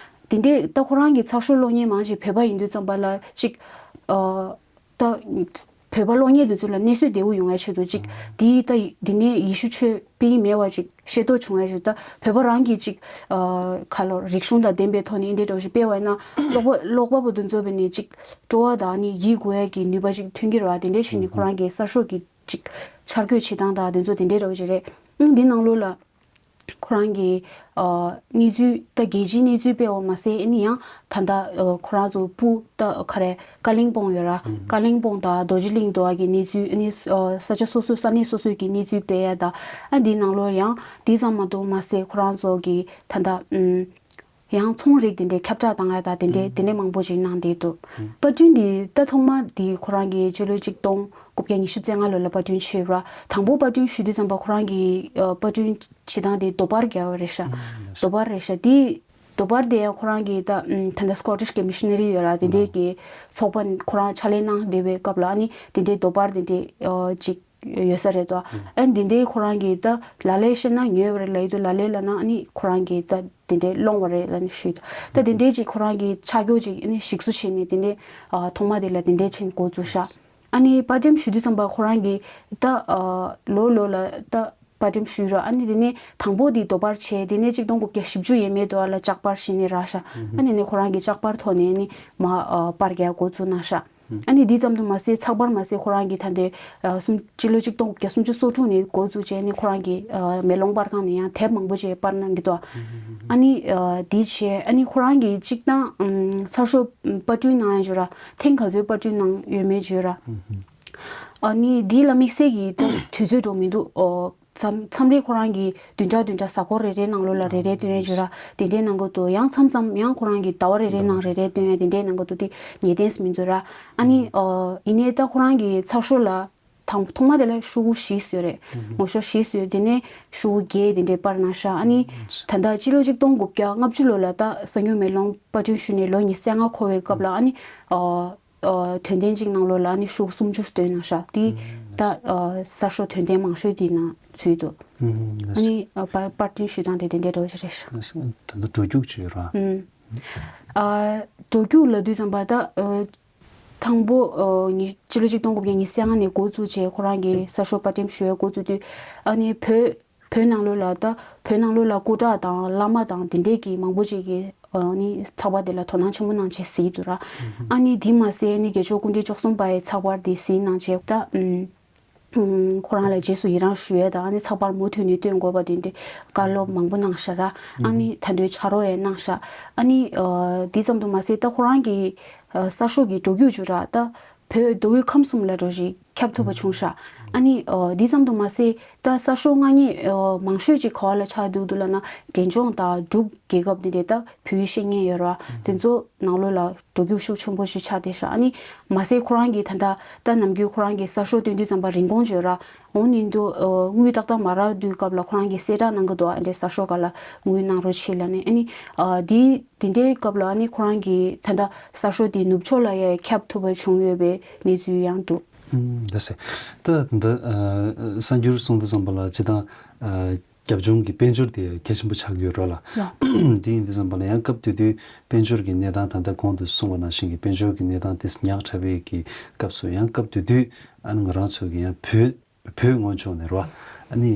དེ་འདྲས་ད་ཁོ་རང་གི་ཚགས་ཤོག་ཀློག་མཁན་མང་ཆེ་བོད་པ་ཡིན་དུས་ཙམ་པ་ལ་ཅིག་ཨ། ད་བོད་པ་གློག་བརྙན་དེ་ཚོ་ལ་གནས་ཚུལ་བདེ་བོ་ཡོང་ཡ་ཆེད་དུ་ཅིག་འདི་ད་འདི་ནས་ཡེ་ཤུ་ཆོས་སྤེལ་གྱི་མེད་པ་ཅིག་ཤེས་རྟོགས་བྱུང་ཡ་ཆེད་དུ་ད་བོད་པ་རང་གིས་ཅིག་ཨ་ཁ་ལོ་རིག་གཞུང་དང་ལྡན་པའི་ཐོག་ནས་འདི་འདྲ་ཞིག་སྤེལ་བ་ཡིན་ན་ཀློག་པ་ཀློག་པ་པོ་དེ་ཚོ་བས་ནས་ཅིག་སྤྲོ་བ་དང་ནི་ཡིད་འགུག་ཡ་གི་ནུས་པ་ཅིག་ཐོན་གྱི་རེད་བ། དེ་འདྲ་བྱས་ནས་ཁོ་རང་གི་གསར་ཤོག་གི་ཅིག་འཆར་འགོད་བྱེད་སྟངས་དང་དེ་ཚོ་དེ་འདྲ་འདྲ་བོ་ཅིག་རེད། ཨང་འདི་ནང་ལོགས་ལ། ཁོ་རང་གི་ཨ་གནས་ཚུལ་ད་རྒྱལ་སྤྱིའི་གནས་ཚུལ་སྤེལ་བ་མ་ཟད་ཨ་ནི་ཡང་ད་ལྟ་ཨ་ཁོ་རང་ཚོ་སྤུ་ད་ག་རེ་ཀ་ལིང་པོང་ཡོད་ར། ཀ་ལིང་པོང་དང་རྡོ་རྗེ་གླིང་དུ་བ་གི་གནས་ཚུལ་ཨ་ནི་ཨ་ས་ཆ་སོ་སོ་ས་གནས་སོ་སོའི་གི་གནས་ཚུལ་སྤེལ་ཡ་ད་ཨ་འདིའི་ནང་ལོགས་ཡང་འདི་ཙམ་མ་གཏོགས་མ་ཟད་ཁོ་རང་ཚོ་གི་ད་ལྟ་ཨམ་ཡང་ཚོང་རིགས་དེ་འདྲའི་ཁྱབ་བསྒྲགས་བཏང་ཡ་ད་དེ་འདྲའི་དེ་འདྲའི་མང་པོ་ཅིག་གནང་བསྡད་འདུག་པར་སྐྲུན་འདི་ད་ཐོག་མ་འདི་ཁོ་རང་གི་ཕྱི་ལོ་གཅིག་སྟོང་དགུ་བརྒྱ་ཉི་ཤུ་རྩ་ལྔ་ལོ་ལ་པར་སྐྲུན་བྱས་ར། དང་པོ་པར་སྐྲུན་ཞུ་དུས་ཙམ་པ་ཁོ་རང་གི་ཨ་པར་སྐྲུན་བྱེད་སྟངས་དེ་དོ་པར་རྒྱག་པ་རེད་ཤག་དོ་པར་རེད་ཤག་དེ་དོ་པར་དེ་ཡང་ཁོ་རང་གི་ད་ཨམ་ད་ལྟ་སྐོ་ཊིཤ་གི་མི་ཤི་ན་རི་ཡོད་ར། དེ་འདྲའི་གི་ཚོགས་པ་ཁོ་རང་ཕྱག་ལས་གནང་བསྡད་པའི་སྐབས་ལ་ཨ་ནི་དེ་འདྲའི་དོ་པར་དེ་འདྲའི་ཨ་ཅིག་ ཡོད་ས་རེད་དོ། ཨ་ནི་དེ་འདྲའི་ཁོ་རང་གིས་ད་ལ་ལས་བཤད་ན་ཉོས་པ་རེད་ལབ་ཡི་འདུག། ལ་ལས་ལབ་ན་ཨ་ནི་ཁོ་རང་གིས་ད་དེ་འདྲའི་སློང་བ་རེད་ལབ་ནས་ཞུས་འདུག། ད་དེ་འདྲའི་ཅིག་ཁོ་རང་གིས་ཆ་རྒྱུས་ཅིག་ཨ་ནི་ཞིག་གསོ་བྱས་ནས་དེ་འདྲའི་ཨ་ཐོག་མ་དེ་ལ་དེ་འདྲའི་ཕྱིན་འགོ་བཙུགས་ཤག། ཨ་ནི་པར་ཊི་ཊའིམ་ཞུ་དུས་ཙམ་པ་ཁོ་རང་གིས་ད་ཨ་ལོ་ལོ་ལ་ད་པར་ཊི་ཊའིམ་ཞུས་ར། ཨ་ནི་དེ་ནས་དང་པོ་དེ་དོ་པར་བྱས། དེ་ནས་ཆིག་སྟོང་དགུ་བརྒྱ་བཞི་བཅུ་ཡས་མས་དོ་ལ་ལྕགས་པར་ཞིག་ནས་རག་ཤག། ཨ་ནི་ནས་ཁོ་རང་གིས་ལྕགས་པར་ཐོག་ནས་ཨ་ནི་མ་ཨ་པར་རྒྱག་འགོ་བཙུགས་གནང་ཤག། ཨ་ནི་འདི་ཙམ་དུ་མ་ཟད་ཚགས་པར་མ་ཟད་ཁོ་རང་གིས་ད་ལྟའི་ཨ་སུམ་སྤྱི་ལོ་ཆིག་སྟོང་དགུ་བརྒྱ་སུམ་ཅུ་སོ་དྲུག་ནས་འགོ་བཙུགས་བྱས་ནས་ཁོ་རང་གིས་ཨ་མེ་ལོང་པར་ཁང་ནས་ཡང་དེབ་མང་པོ་ཅིག་པར་གནང་གི་འདུག། ཨ་ནི་ཨ་འདི་བྱས་ཨ་ནི་ཁོ་རང་གིས་སྤྱིར་བཏང་ཨམ་གསར་ཤོག་པར་སྐྲུན་གནང་ཡ་བརྗོད་ར། ཐེངས་ག་ཚོད་པར་སྐྲུན་གནང་ཡོད་མེད་བརྗོད་ར། ཨ་ནི་འདི་ལ་དམིགས་བསལ་གྱི་ད་དུས་ཚོད་འགྲོ་མི་འདུག། ཨོ་མཚམས་མཚམས་རེ་ཁོ་རང་གིས་བདུན་ཕྲག་བདུན་ཕྲག་གཟའ་འཁོར་རེ་རེའི་ནང་ལོགས་ལ་རེ་རེ་སྟོན་ཡ་བརྗོད་ར། དེ་འདྲའི་གནང་གི་འདུག། ཡང་མཚམས་མཚམས་ཡང་ཁོ་རང་གིས་ཟླ་བ་རེ་རེའི་ནང་རེ་རེ་སྟོན་ཡ་དེ་འདྲའི་གནང་གི་འདུག། དེ་ངེས་གཏན་མི་འདུག་ར། ཨ་ནི་ཨོ་ཡིན་ནའི་ད་ཁོ་རང་གིས་ཚགས་ཤོག་ལ་དང་ཐོག་མ་དེ་ལ་ཤོག་གུ་བཞི་བཟོས་རེད། ངོ་ཤོག་བཞི་བཟོས། དེ་ནས་ཤོག་གུ་བརྒྱད་དེ་འདྲའི་པར་གནང་ཤག། ཨ་ནི་ད་ལྟ་སྤྱི་ལོ་ཆིག་སྟོང་དགུ་བརྒྱ་ལྔ་བཅུ་ལོ་ལ་ད་གསར་འགྱུར་མེ་ལོང་པར་སྐྲུན་ཞུས་ནས་ལོ་ཉི་ཤུ་རྩ་ལྔ་འཁོར་བའི་སྐབས་ལ་ཨ་ནི་ཨོ་ཨོ་དོན་ལྡན་གཅིག་ནང་ལོགས་ལ་ཨ་ནི་ཤོག་གུ་སུམ་ཅུ་བཏོན་གནང་ཤག། དེ་ད་ཨོ་གསར་ཤོག་དོན་ལྡན་མང་ཤོས་དེ་ནང་ཚུད་འདུག། ཨ་ནི་ཨོ་པར་པར་སྐྲུན་ཞུ་སྟངས་དེ་དེ་འདྲའི་འདྲ་བོ་ཞིག་རེད་ཤག། ད་ལྟ་འགྲོ་རྒྱུགས་བྱེད་ར། ཨ་འགྲོ་རྒྱུགས་ལབ་དུས་ཙམ་པ་ད་ཨོ་དང་པོ་ཨོ་ཉི་སྤྱི་ལོ་ཆིག་སྟོང་དགུ་བརྒྱ་ཉི་ཤུ་རྩ་ལྔ་ནས་འགོ་བཙུགས་བྱས་ཁོ་རང་གིས་གསར་ཤོག་པར་སྐྲུན་ཞུ་བའི་འགོ་བཙུགས་དུས་ཨ་ནི་བོད་བོད་ནང་ལོགས་ལ་ད་བོད་ནང་ལོགས་ལ་སྐུ་དྲག་དང་བླ་མ་དང་དེ་འདྲས་ཀྱི་མང་པོ་ཅིག་གིས་ཨ་ནི་ཚགས་པར་དེ་ལ་དོ་སྣང་ཆེན་པོ་གནང་བྱས་གཟིགས་འདུག་ར། ཨ་ནི་དེ་མ་ཟད་ཨ་ནི་དགེ་ཕྱོགས་སྐུ་ཕྲེང་བཅུ་གསུམ་པ་ཡི་ཚགས་པར་དེ་གཟིགས་གནང་བྱས་ད་ཨམ་ཁོ་རང་ལ་རྗེས་སུ་ཡི་རང་ཞུ་ཡས་དང་ཨ་ནི་ཚགས་པར་མུ་མཐུད་ནས་བཏོན་དགོས་པ་དེ་འདྲས་བཀའ་སློབ་མང་པོ་གནང་ཤག་ར། ཨ་ནི་ད་དུང་ཕྱག་རོགས་ཡང་གནང་ཤག། ཨ་ནི་ཨ་དེ་ཙམ་དུ་མ་ཟད་ད་ཁོ་རང་གི་ཨ་གསར་ཤོག་གི་འགྲོ་རྒྱུགས་བརྗོད་ར་ད། བོད་མདོ་དབུས་ཁམས་གསུམ་ལ་འགྲོ་ཞིག་ཁྱབ་ཐུབ་པ་བྱུང་ཤག། ཨ་ནི་ཨོ་འདི་ཙམ་དུ་མ་ཟད་ད་གསར་ཤོག་མངགས་མཁན་ཨོ་མང་ཤོས་ཅིག་ག་བ་ལ་ཆགས་འདུག་འདུག་ལབ་ན་འབྲས་ལྗོངས་དང་འབྲུག་རྒྱལ་ཁབ་འདི་འདྲས་ད་བོད་ཡིག་ཤེས་མཁན་ཡོད་ར། དེ་ཚོ་ནང་ལོགས་ལ་འགྲོ་རྒྱུགས་ཤུགས་ཆེན་པོ་ཞིག་ཆགས་བསྡད་ཤག། ཨ་ནི་མ་ཟད་ཁོ་རང་གིས་ད་ལྟ་ད་ནམ་རྒྱུན་ཁོ་རང་གིས་གསར་ཤོག་སྟོན་དུས་ཙམ་པ་རིན་གོང་བརྗོད་ར། འོ་ནི་འདུག་ཨོ་དངུལ་ཏག་ཏག་མ་རག་དུས་སྐབས་ལ་ཁོ་རང་གིས་གསལ་བསྒྲགས་གནང་གི་འདུག། ཨ་འདྲས་གསར་ཤོག་ག་ལ་དངུལ་གནང་རོགས་བྱེད་ལབ་ནས། ཨ་ནི་ཨ་འདི། དེ་འདྲའི་སྐབས་ལ་ཨ་ནི་ཁོ་རང་གིས་ད་ལྟ་གསར་ཤོག་དེ་ནུབ་ཕྱོགས་ལ་ཡང་ཁྱབ་ཐུབ་པ་བྱུང་ཡོད་པའི་གནས་ཚུལ་ཡང་འདུག། ཨུམ། ད་ཟེ། ད་ད་ཨ་གསར་འགྱུར་གསུང་དུས་ཙམ་པ་ལ་སྤྱིར་བཏང་ཨ་རྒྱབ་ལྗོངས་ཀྱི་དཔལ་འབྱོར་དེ་གལ་ཆེན་པོ་ཆགས་ཀྱི་ཡོད་རེད་ལ། ལགས། དེ་ཡིན་དུས་ཙམ་པ་ལ་ཡང་སྐབས་དེ་དུས་དཔལ་འབྱོར་གྱི་གནས་སྟངས་ད་ལྟ་གོང་དུ་གསུངས་པ་ནང་བཞིན་གྱི་དཔལ་འབྱོར་གྱི་གནས་སྟངས་དེ་ཉག་ཕྲ་བའི་གི་སྐབས་སུ་ཡང་སྐབས་དེ་དུས་ཨ་ནི་ང་རང་ཚོ་གི་ཡང་བོད། བོད་ངོས་ཕྱོགས་ནས་རོ། ཨ་ནི་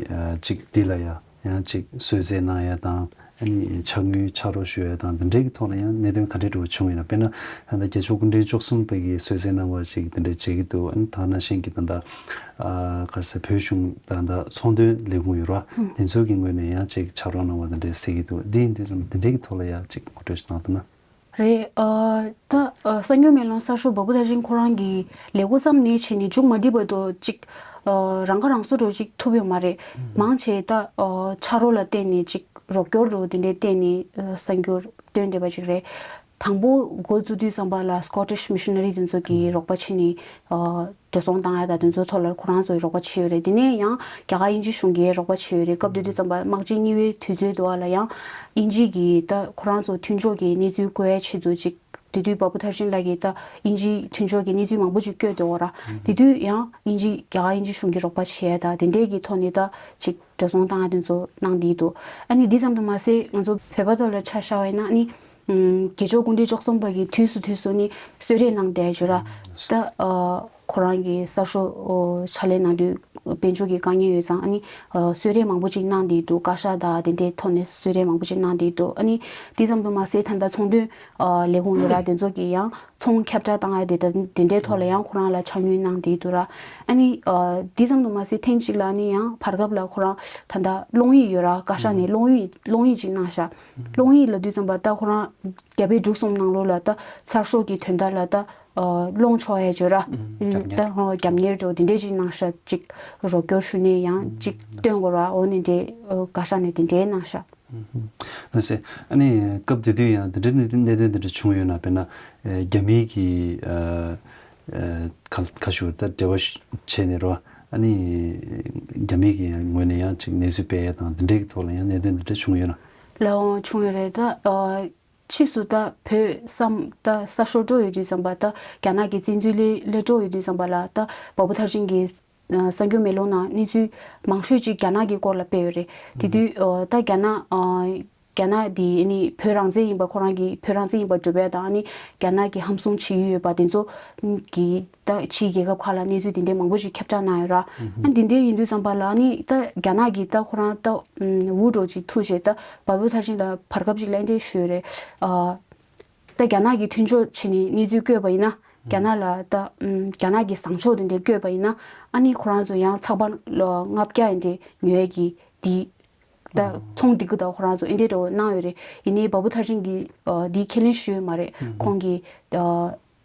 ཨ་ཅིག་འདི་ལ་ཡ་ཡང་ཅིག་གསོལ་སྩལ་གནང་ཡ་དང་། ཨ་ནི་ཕྱག་དངུལ་ཕྱག་རོགས་ཞུ་ཡ་དང་འདི་འདྲའི་གི་ཐོག་ལ་ཡང་གནད་དོན་ག་འདྲའི་འདྲ་བོ་བྱུང་ཡོད་ན། དཔེར་ན་ད་ལྟ་རྒྱལ་མཆོག་སྐུ་ཕྲེང་བཅུ་གསུམ་པ་གིས་གསོལ་སྩལ་གནང་བ་ཅིག་འདི་འདྲ་བྱེད་ཀྱི་འདུག། ཨ་ནི་ད་ནང་བཞིན་གྱི་ད་ལྟ་ཨ་ག་རེ་ཟེར་བོད་གཞུང་ད་ལྟ་ཚོང་དོན་ལས་ཁུངས་ཡོད་རོ། དེ་ཚོ་གི་ངོས་ནས་ཡང་ཅིག་ཕྱག་རོགས་གནང་བ་འདི་འདྲ་གཟིགས་ཀྱི་འདུག། འདི་ཡིན་དུས་ཙམ་འདི་འདྲའི་གི་ཐོག་ལ་ཡང་ཅིག་ངོ་སྤྲོད་ཞིག་གནང་ཐུབ་ན། རེད། ཨ་ད་ཨ་གསར་འགྱུར་མེ་ལོང་གསར་ཤོག་བ་སྤུ་ཐར་ཅན་ཁོ་རང་གི་ལས་འགོ་བརྩམས་ནས་བྱས་ནས་མཇུག་མ་སྒྲིལ་བར་དུ་ཅིག་ཨ་རང་ཁ་རང་གསོ་འདྲ་ཅིག་ཐུབ་ཡོད་མ་རེད། མང་ཆེ་ད་ཨ་ཕྱག་རོགས་ལ་བརྟེན་ནས་ཅིག་རོགས་སྐྱོར་འདྲ་དེ་འདྲའི་བརྟེན་ནས་ཨ་གསར་འགྱུར་སྟོན་བསྡད་པ་ཅིག་རེད། དང་པོ་འགོ་བཙུགས་དུས་ཙམ་པ་ལ་Scottish Missionary དེ་ཚོ་གིས་རོགས་པ་བྱས་ནས་ཨ་འགྲོ་སོང་བཏང་ཡ་དང་དེ་ཚོའི་ཐོག་ལ་ཁོ་རང་ཚོས་རོགས་པ་བྱས་ཡོད་རེད། དེ་ནས་ཡང་རྒྱ་གར་དབྱིན་ཇི་གཞུང་གིས་རོགས་པ་བྱས་ཡོད་རེད། སྐབས་དེ་དུས་ཙམ་པ་དམག་ཆེན་གཉིས་པའི་དུས་ཚོད་དུ་བ་ལ་ཡང་དབྱིན་ཇི་གིས་ད་ཁོ་རང་ཚོ་མཐུན་ཕྱོགས་ཀྱི་གནས་ཚུལ་བཀོད་ཡ་ཆེད་དུ་ཅིག་དེ་དུས་བ་སྤུ་ཐར་ཅན་ལགས་ཀྱིས་ད་དབྱིན་ཇིའི་མཐུན་ཕྱོགས་ཀྱི་གནས་ཚུལ་མང་པོ་ཅིག་བཀོད་འདུག་ར། དེ་དུས་ཡང་དབྱིན་ཇི་རྒྱ་གར་དབྱིན་ཇི་གཞུང་གིས་རོགས་པ་བྱས་ཡ་ད་དེ་འདྲས་ཀྱི་ཐོག་ནས་ད་ཅིག་འགྲོ་སོང་བཏང་ཡ་དེ་ཚོ་གནང་བསྡད་འདུག། ཨ་ནི་འདི་ཙམ་དུ་མ་ཟད་ང་ཚོ་བོད་པ་ཐོག་ལ་ཆ་བཞག་པ་ཡིན་ན་ཨ་ནི། ཨུམ། རྒྱལ་མཆོག་སྐུ་ཕྲེང་བཅུ་གསུམ་པ་གིས་དུས་སུ་དུས་སུ་ནི་གསོལ་རས་གནང་བསྡད་ཡོད་ར། ད་ཨ་ཁོ་རང་གི་གསར་ཤོག་ཨོ་ཕྱག་ལས་གནང་དུས་དཔལ་འབྱོར་གྱི་དཀའ་ངལ་ཡོད་ཙང་ཨ་ནི་ཨ་གསོལ་རས་མང་པོ་ཅིག་གནང་བསྡད་འདུག། བཀའ་ཤག་དང་དེ་འདྲའི་ཐོག་ནས་གསོལ་རས་མང་པོ་ཅིག་གནང་བསྡད་འདུག། ཨ་ནི་དེ་ཙམ་དུ་མ་ཟད་ད་ལྟ་ཚོང་དོན་ཨ་ལས་ཁུངས་ཡོད་ར། དེ་ཚོ་གིས་ཡང་ཚོང་ཁྱབ་བསྒྲགས་བཏང་ཡ་དེ་ད་དེ་འདྲའི་ཐོག་ལ་ཡང་ཁོ་རང་ལ་ཕྱག་དངུལ་གནང་བསྡད་འདུག་ར། ཨ་ནི་ཨ་དེ་ཙམ་དུ་མ་ཟད་ཐེངས་གཅིག་ལ་ཨ་ནི་ཡང་བར་སྐབས་ལ་ཁོ་རང་ད་ལྟ་སློང་ཡིག་ཡོད་ར། བཀའ་ཤག་ནས་སློང་ཡིག་སློང་ཡིག་ཅིག་གནང་ཤག། སློང་ཡིག་ལབ་དུས་ཙམ་པ་ད་ཁོ་རང་རྒྱ་བལ་འབྲུག་གསུམ་ནང་ལོགས་ལ་ད་ཚགས་ཤོག་གི་དོན་དག་ལ་ད་ཨ་སློང་ཆོག་ཡ་བརྗོད་ར། ཨུམ། རྒྱབ་གཉེར། ད་ཨ་རྒྱབ་གཉེར་འདྲ་དེ་འདྲས་ཅིག་གནང་ཤག། ཅིག་རོགས་སྐྱོར་ཞུ་ནས་ཡང་ཅིག་སྟོན་དགོས་ར། འོ་ནི་འདྲས་ཨ་བཀའ་ཤག་ནས་དེ་འདྲས་གནང་ཤག། ལགས་སེ། ཨ་ནི་སྐབས་དེ་དུས་ཡང་དེ་འདྲའི་གནད་དོན་དེ་འདྲ་བྱུང་ཡོད་ན། དཔེར་ན་ཨ་རྒྱ་མིའི་གི་ཨ་ཨ་ཁ་ཁ་ཤུ་ད་འབྲེལ་བ་བྱས་ནས་རོ། ཨ་ནི་རྒྱ་མིའི་གི་ངོས་ནས་ཡང་ཅིག་གནས་ཚུལ་སྤེལ་ཡ་དང་དེ་འདྲའི་གི་ཐོག་ལ་ཡང་གནད་དོན་དེ་འདྲ་བྱུང་ཡོད་ན། ལགས་འོང་། བྱུང་ཡོད་རེད། ད་ཨ་ཕྱིས་སུ་ད་བོད་བསམ་ད་གསར་ཤོག་འགྲོ་ཡོད་དུས་ཙམ་པ་ད་རྒྱ་ནག་གི་བཙན་འཛུལ་ལས་ལས་འགྲོ་ཡོད་དུས་ཙམ་པ་ལ་ད་བ་སྤུ་ཐར་ཅན་གྱིས་ གསར་འགྱུར་མེ་ལོང་ནང་གནས་ཚུལ་མང་ཤོས་ཅིག་རྒྱ་ནག་གི་སྐོར་ལ་སྤེལ་ཡོད་རེད། དེ་དུས་ད་རྒྱ་ནག་རྒྱ་ནག་དེ་ཨ་ནི་བོད་རང་བཙན་ཡིན་པ་ཁོ་རང་གི་བོད་རང་བཙན་ཡིན་པ་སྒྲུབ་ཡ་དང་ཨ་ནི་རྒྱ་ནག་གི་ཧམ་བཟུང་བྱེད་ཀྱི་ཡོད་པ་དེ་ཚོ་གི་ད་ཕྱིའི་རྒྱལ་ཁབ་ཁག་ལ་གནས་ཚུལ་དེ་འདྲའི་མང་པོ་ཞིག་ཁྱབ་བསྒྲགས་གནང་ཡོད་ར། ཨ་འདི་འདྲའི་ཡིན་དུས་ཙམ་པ་ལ་ཨ་ནི་ད་རྒྱ་ནག་གི་ད་ཁོ་རང་ད་འུར་སྒྲོག་ཅིག་ཐུག་བྱས་ད་བལ་པོ་མཐར་ཕྱིན་ལ་བར་སྐབས་ཅིག་ལ་ཨེ་འདྲས་ཞུས་རེད། ཨ་ད་རྒྱ་ནག་གི་མཐུན་ཕྱོགས་བྱས་ནས་གནས་ཚུལ་བཀོད་པ་ཡིན་ན་རྒྱ་ནག་ལ་ད་རྒྱ་ནག་གི་བཟང་ཕྱོགས་དེ་འདྲས་བཀོད་པ་ཡིན་ན་ཨ་ནི་ཁོ་རང་ཚོ་ཡང་ཚགས་པར་ལ་ལྔ་བརྒྱ་ཨེ་འདྲས་ཉོ་ཡས་ཀྱི་དེ། ད་ཚོང་སྒྲིག་གི་ད་ཁོ་རང་ཚོ་ཨེ་འདྲས་འདྲ་བོ་གནང་ཡོད་རེད། ཡིན་ནའི་བལ་པོ་མཐར་ཕྱིན་གྱིས་འདི་ཁས་ལེན་ཞུས་ཡོད་མ་རེད། ཁོང་གིས་ད་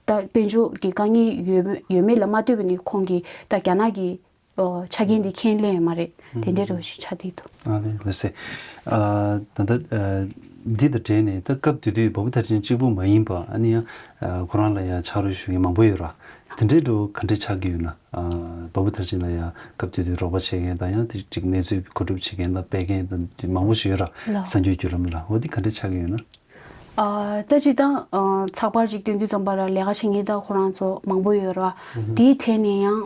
དཔལ་འབྱོར་གྱི་དཀའ་ངལ་ཡོད་ཡོད་མེད་ལ་མ་ལྟོས་པ་ནི་ཁོང་གིས་ད་རྒྱ་ནག་གི་ཆ་རྐྱེན་འདི་ཁས་ལེན་ཡོད་མ་རེད། དེ་འདྲས་འདྲ་བོ་ཞིག་ཆགས་བསྡད་འདུག་ཨ་ལས་ལགས་སེ། ད་ལྟ་འདི་དང་འབྲེལ་ནས་ད་སྐབས་དེ་དུས་བལ་པོ་མཐར་ཕྱིན་གཅིག་པུ་མ་ཡིན་པ་ཨ་ནི་ཡང་ཁོ་རང་ལ་ཡང་ཕྱག་རོགས་ཞུ་མཁན་མང་པོ་ཡོད་ར། དེ་འདྲས་འདྲ་བོ་ག་འདྲས་ཆགས་ཀྱི་ཡོད་ན། བལ་པོ་མཐར་ཕྱིན་ལ་ཡང་སྐབས་དེ་དུས་རོགས་པ་བྱེད་མཁན་དང་ཡང་དེ་གཅིག་གནས་ཚུལ་གོ་སྒྲུབ་བྱེད་མཁན་དང་སྤེལ་མཁན་དང་དེ་མང་པོ་ཞིག་ཡོད་ར། ལགས། གསར་འགྱུར་བརྒྱུད་ལམ་ལ་འོ་དེ་ག་འདྲས་ཆགས་ཀྱི་ཡོད་ན། ད་སྤྱིར་བཏང་ཚགས་པར་ཅིག་སྟོན་དུས་ཙམ་པ་ལ་ལས་ཀ་བྱེད་མཁན་ད་ཁོ་རང་ཚོ་མང་པོ་ཡོད་ར། དེའི་གྲས་ནས་ཡང་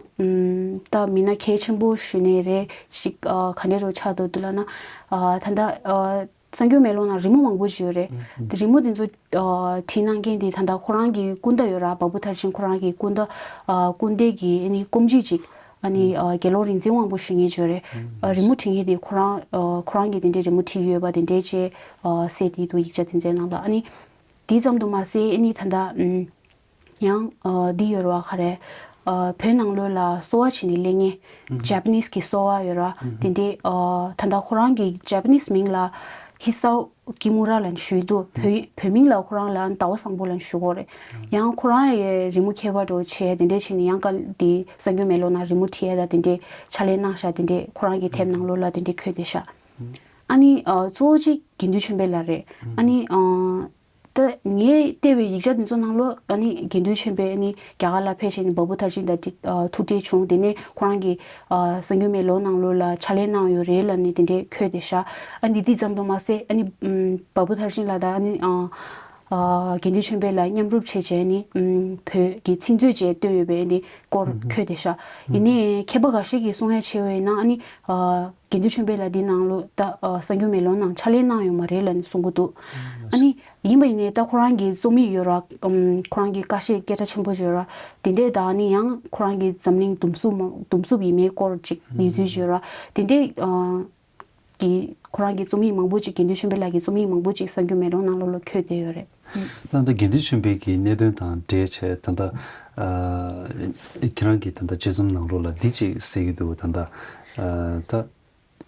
ད་མི་སྣ་གལ་ཆེན་པོ་ཞུ་ནས་རེད་ཞིག་ག་འདྲས་རོ་ཆགས་འདུག་འདུག་ལབ་ན། ད་ལྟ། གསར་འགྱུར་མེ་ལོང་ནང་རི་མོ་མང་པོ་ཞིག་ཡོད་རེད། དེ་རི་མོ་དེ་ཚོ་བྲིས་གནང་མཁན་དེ་ད་ལྟ་ཁོ་རང་གི་སྐུ་ཟླ་ཡོད་ར། བལ་པོ་མཐར་ཕྱིན་ཁོ་རང་གི་སྐུ་ཟླ་སྐུ་ཟླའི་གི་ཨ་ནི་སྐུ་མཆེད་ཅིག་ཨ་ནི་དགེ་སློང་རིག་འཛིན་དབང་པོ་ཞུ་མཁན་ཅིག་ཡོད་རེད། རི་མོ་བྲིས་མཁན་དེ་ཁོ་རང་ཁོ་རང་གིས་དེ་འདྲའི་རི་མོ་བྲིས་ཡོད་པ་དེ་འདྲའི་ཅེས་གསལ་དེ་འདུག་ཡིག་ཆ་དེ་ཚོའི་ནང་ལ་ཨ་ནི་དེ་ཙམ་དུ་མ་ཟད་ཨ་ནི་ད་ལྟ། ཡང་འདི་ཡོད་ར་བ་ག་རེ། བོད་ནང་ལོགས་ལ་གསོ་བ་བྱེད་ནས་སླེབས་མཁན་Japanese་གི་གསོ་བ་ཡོད་ར། དེ་འདྲའི་ད་ལྟ་ཁོ་རང་གི་Japanese་མིང་ལ་Hisao Kimura་ལབ་ནས་ཞུས་འདུག་བོད་བོད་མིང་ལ་ཁོ་རང་ལ་ཟླ་བ་བཟང་པོ་ལབ་ནས་ཞུ་གོ་རེད། ཡང་ཁོ་རང་ཡི་རི་མོ་མཁས་པ་འདྲ་བོ་བྱས་དེ་འདྲའི་བྱས་ནས་ཡང་ཀ་འདི་གསར་འགྱུར་མེ་ལོང་ནང་རི་མོ་བྲིས་ཡ་ད་དེ་འདྲའི་ཕྱག་ལས་གནང་ཤག་དེ་འདྲའི་ཁོ་རང་གི་དེབ་ནང་ལོགས་ལ་དེ་འདྲའི་འཁོད་བསྡད་ཤག་ཨ་ནི་གཙོ་བོ་གཅིག་དགེ་འདུན་ཆོས་འཕེལ་ལགས་རེད། ཨ་ནི། ད་ངས་བལྟས་པའི་ཡིག་ཆ་དེ་ཚོ་ནང་ལོ་ཨ་ནི་དགེ་འདུན་ཆོས་འཕེལ་ཨ་ནི་རྒྱ་གར་ལ་ཕེབས་བྱས་ནས་བལ་པོ་མཐར་ཕྱིན་དང་ཐུག་འཕྲད་བྱུང་། དེ་ནས་ཁོ་རང་གིས་གསར་འགྱུར་མེ་ལོང་ནང་ལོགས་ལ་ཕྱག་ལས་གནང་ཡོད་རེད་ལབ་ནས་དེ་འདྲས་འཁོད་བསྡད་ཤག་ཨ་ནི་འདི་ཙམ་དུ་མ་ཟད་ཨ་ནི་བལ་པོ་མཐར་ཕྱིན་ལགས་དང་ཨ་ནི་དགེ་འདུན་ཆོས་འཕེལ་ལགས་མཉམ་རུབ་བྱས་བྱས་ནས་བོད་ཀྱི་ཚིག་མཛོད་ཅིག་བཏོན་ཡོད་པའི་ཨ་ནི་སྐོར་འཁོད་བསྡད་ཤག་ཡིན་ནའི་མཁས་པ་འགའ་ཞིག་གིས་གསུང་ཡ་བྱས་པ་ཡིན་ན་ཨ་ནི། དགེ་འདུན་ཆོས་འཕེལ་ལགས་འདི་ནང་ལོ་ད་གསར་འགྱུར་མེ་ལོང་ནང་ཕྱག་ལས་གནང་ཡོད་མ་རེད་ལབ་ནས་གསུང་གི་འདུག་ཨ་ནི་ཡིན་པ་ཡིན་ནའི་ད་ཁོ་རང་གི་རྩོམ་ཡིག་ཡོད་ར། ཁོ་རང་གི་ཀ་ཤས་སྐད་གྲགས་ཆེན་པོ་ཡོད་ར། དེ་འདྲས་ད་ཨ་ནི་ཡང་ཁོ་རང་གི་འཛམ་གླིང་གདུང་སེམས་མ་གདུང་སེམས་ཡིན་མིན་སྐོར་ཅིག་གནས་ཚུལ་ཡོད་ར། དེ་འདྲས་གི་ཁོ་རང་གི་རྩོམ་ཡིག་མང་པོ་ཅིག་དགེ་འདུན་ཆོས་འཕེལ་ལགས་ཀྱི་རྩོམ་ཡིག་མང་པོ་ཅིག་གསར་འགྱུར་མེ་ལོང་ནང་ལོགས་ལ་འཁོད་བསྡད་ཡོད་རེད། ད་ལྟ་དགེ་འདུན་ཆོས་འཕེལ་གྱི་གནད་དོན་དང་འབྲེལ་བྱས་ད་ལྟ་ཁྱེད་རང་གི་ད་ལྟ་དཔྱད་རྩོམ་ནང་ལོགས་ལ་འདི་ཅིག་གསལ་གྱི་འདུག་ད་ལྟ་ད།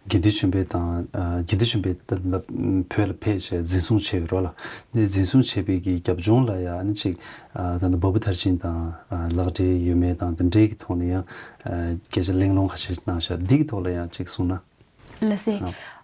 དགེ་འདུན་ཆོས་འཕེལ་དང་། དགེ་འདུན་ཆོས་འཕེལ་ད་ལྟ་བོད་ལ་ཕེབས་བྱས་འཛིན་བཟུང་བྱས་ཡོད་རེད་ལ། འདི་འཛིན་བཟུང་བྱས་པའི་གི་རྒྱབ་ལྗོངས་ལ་ཡང་ཨ་ནི་ཅིག་ད་ལྟ་བལ་པོ་མཐར་ཕྱིན་དང་ལག་འབྲེལ་ཡོད་མེད་དང་དེ་འདྲའི་གི་ཐོག་ནས་ཡང་སྐད་ཆ་གླེང་སློང་ཁ་ཤས་གནང་ཤག་འདི་གི་ཐོག་ལ་ཡང་ཅིག་གསུངས་ན། ལགས་སེ།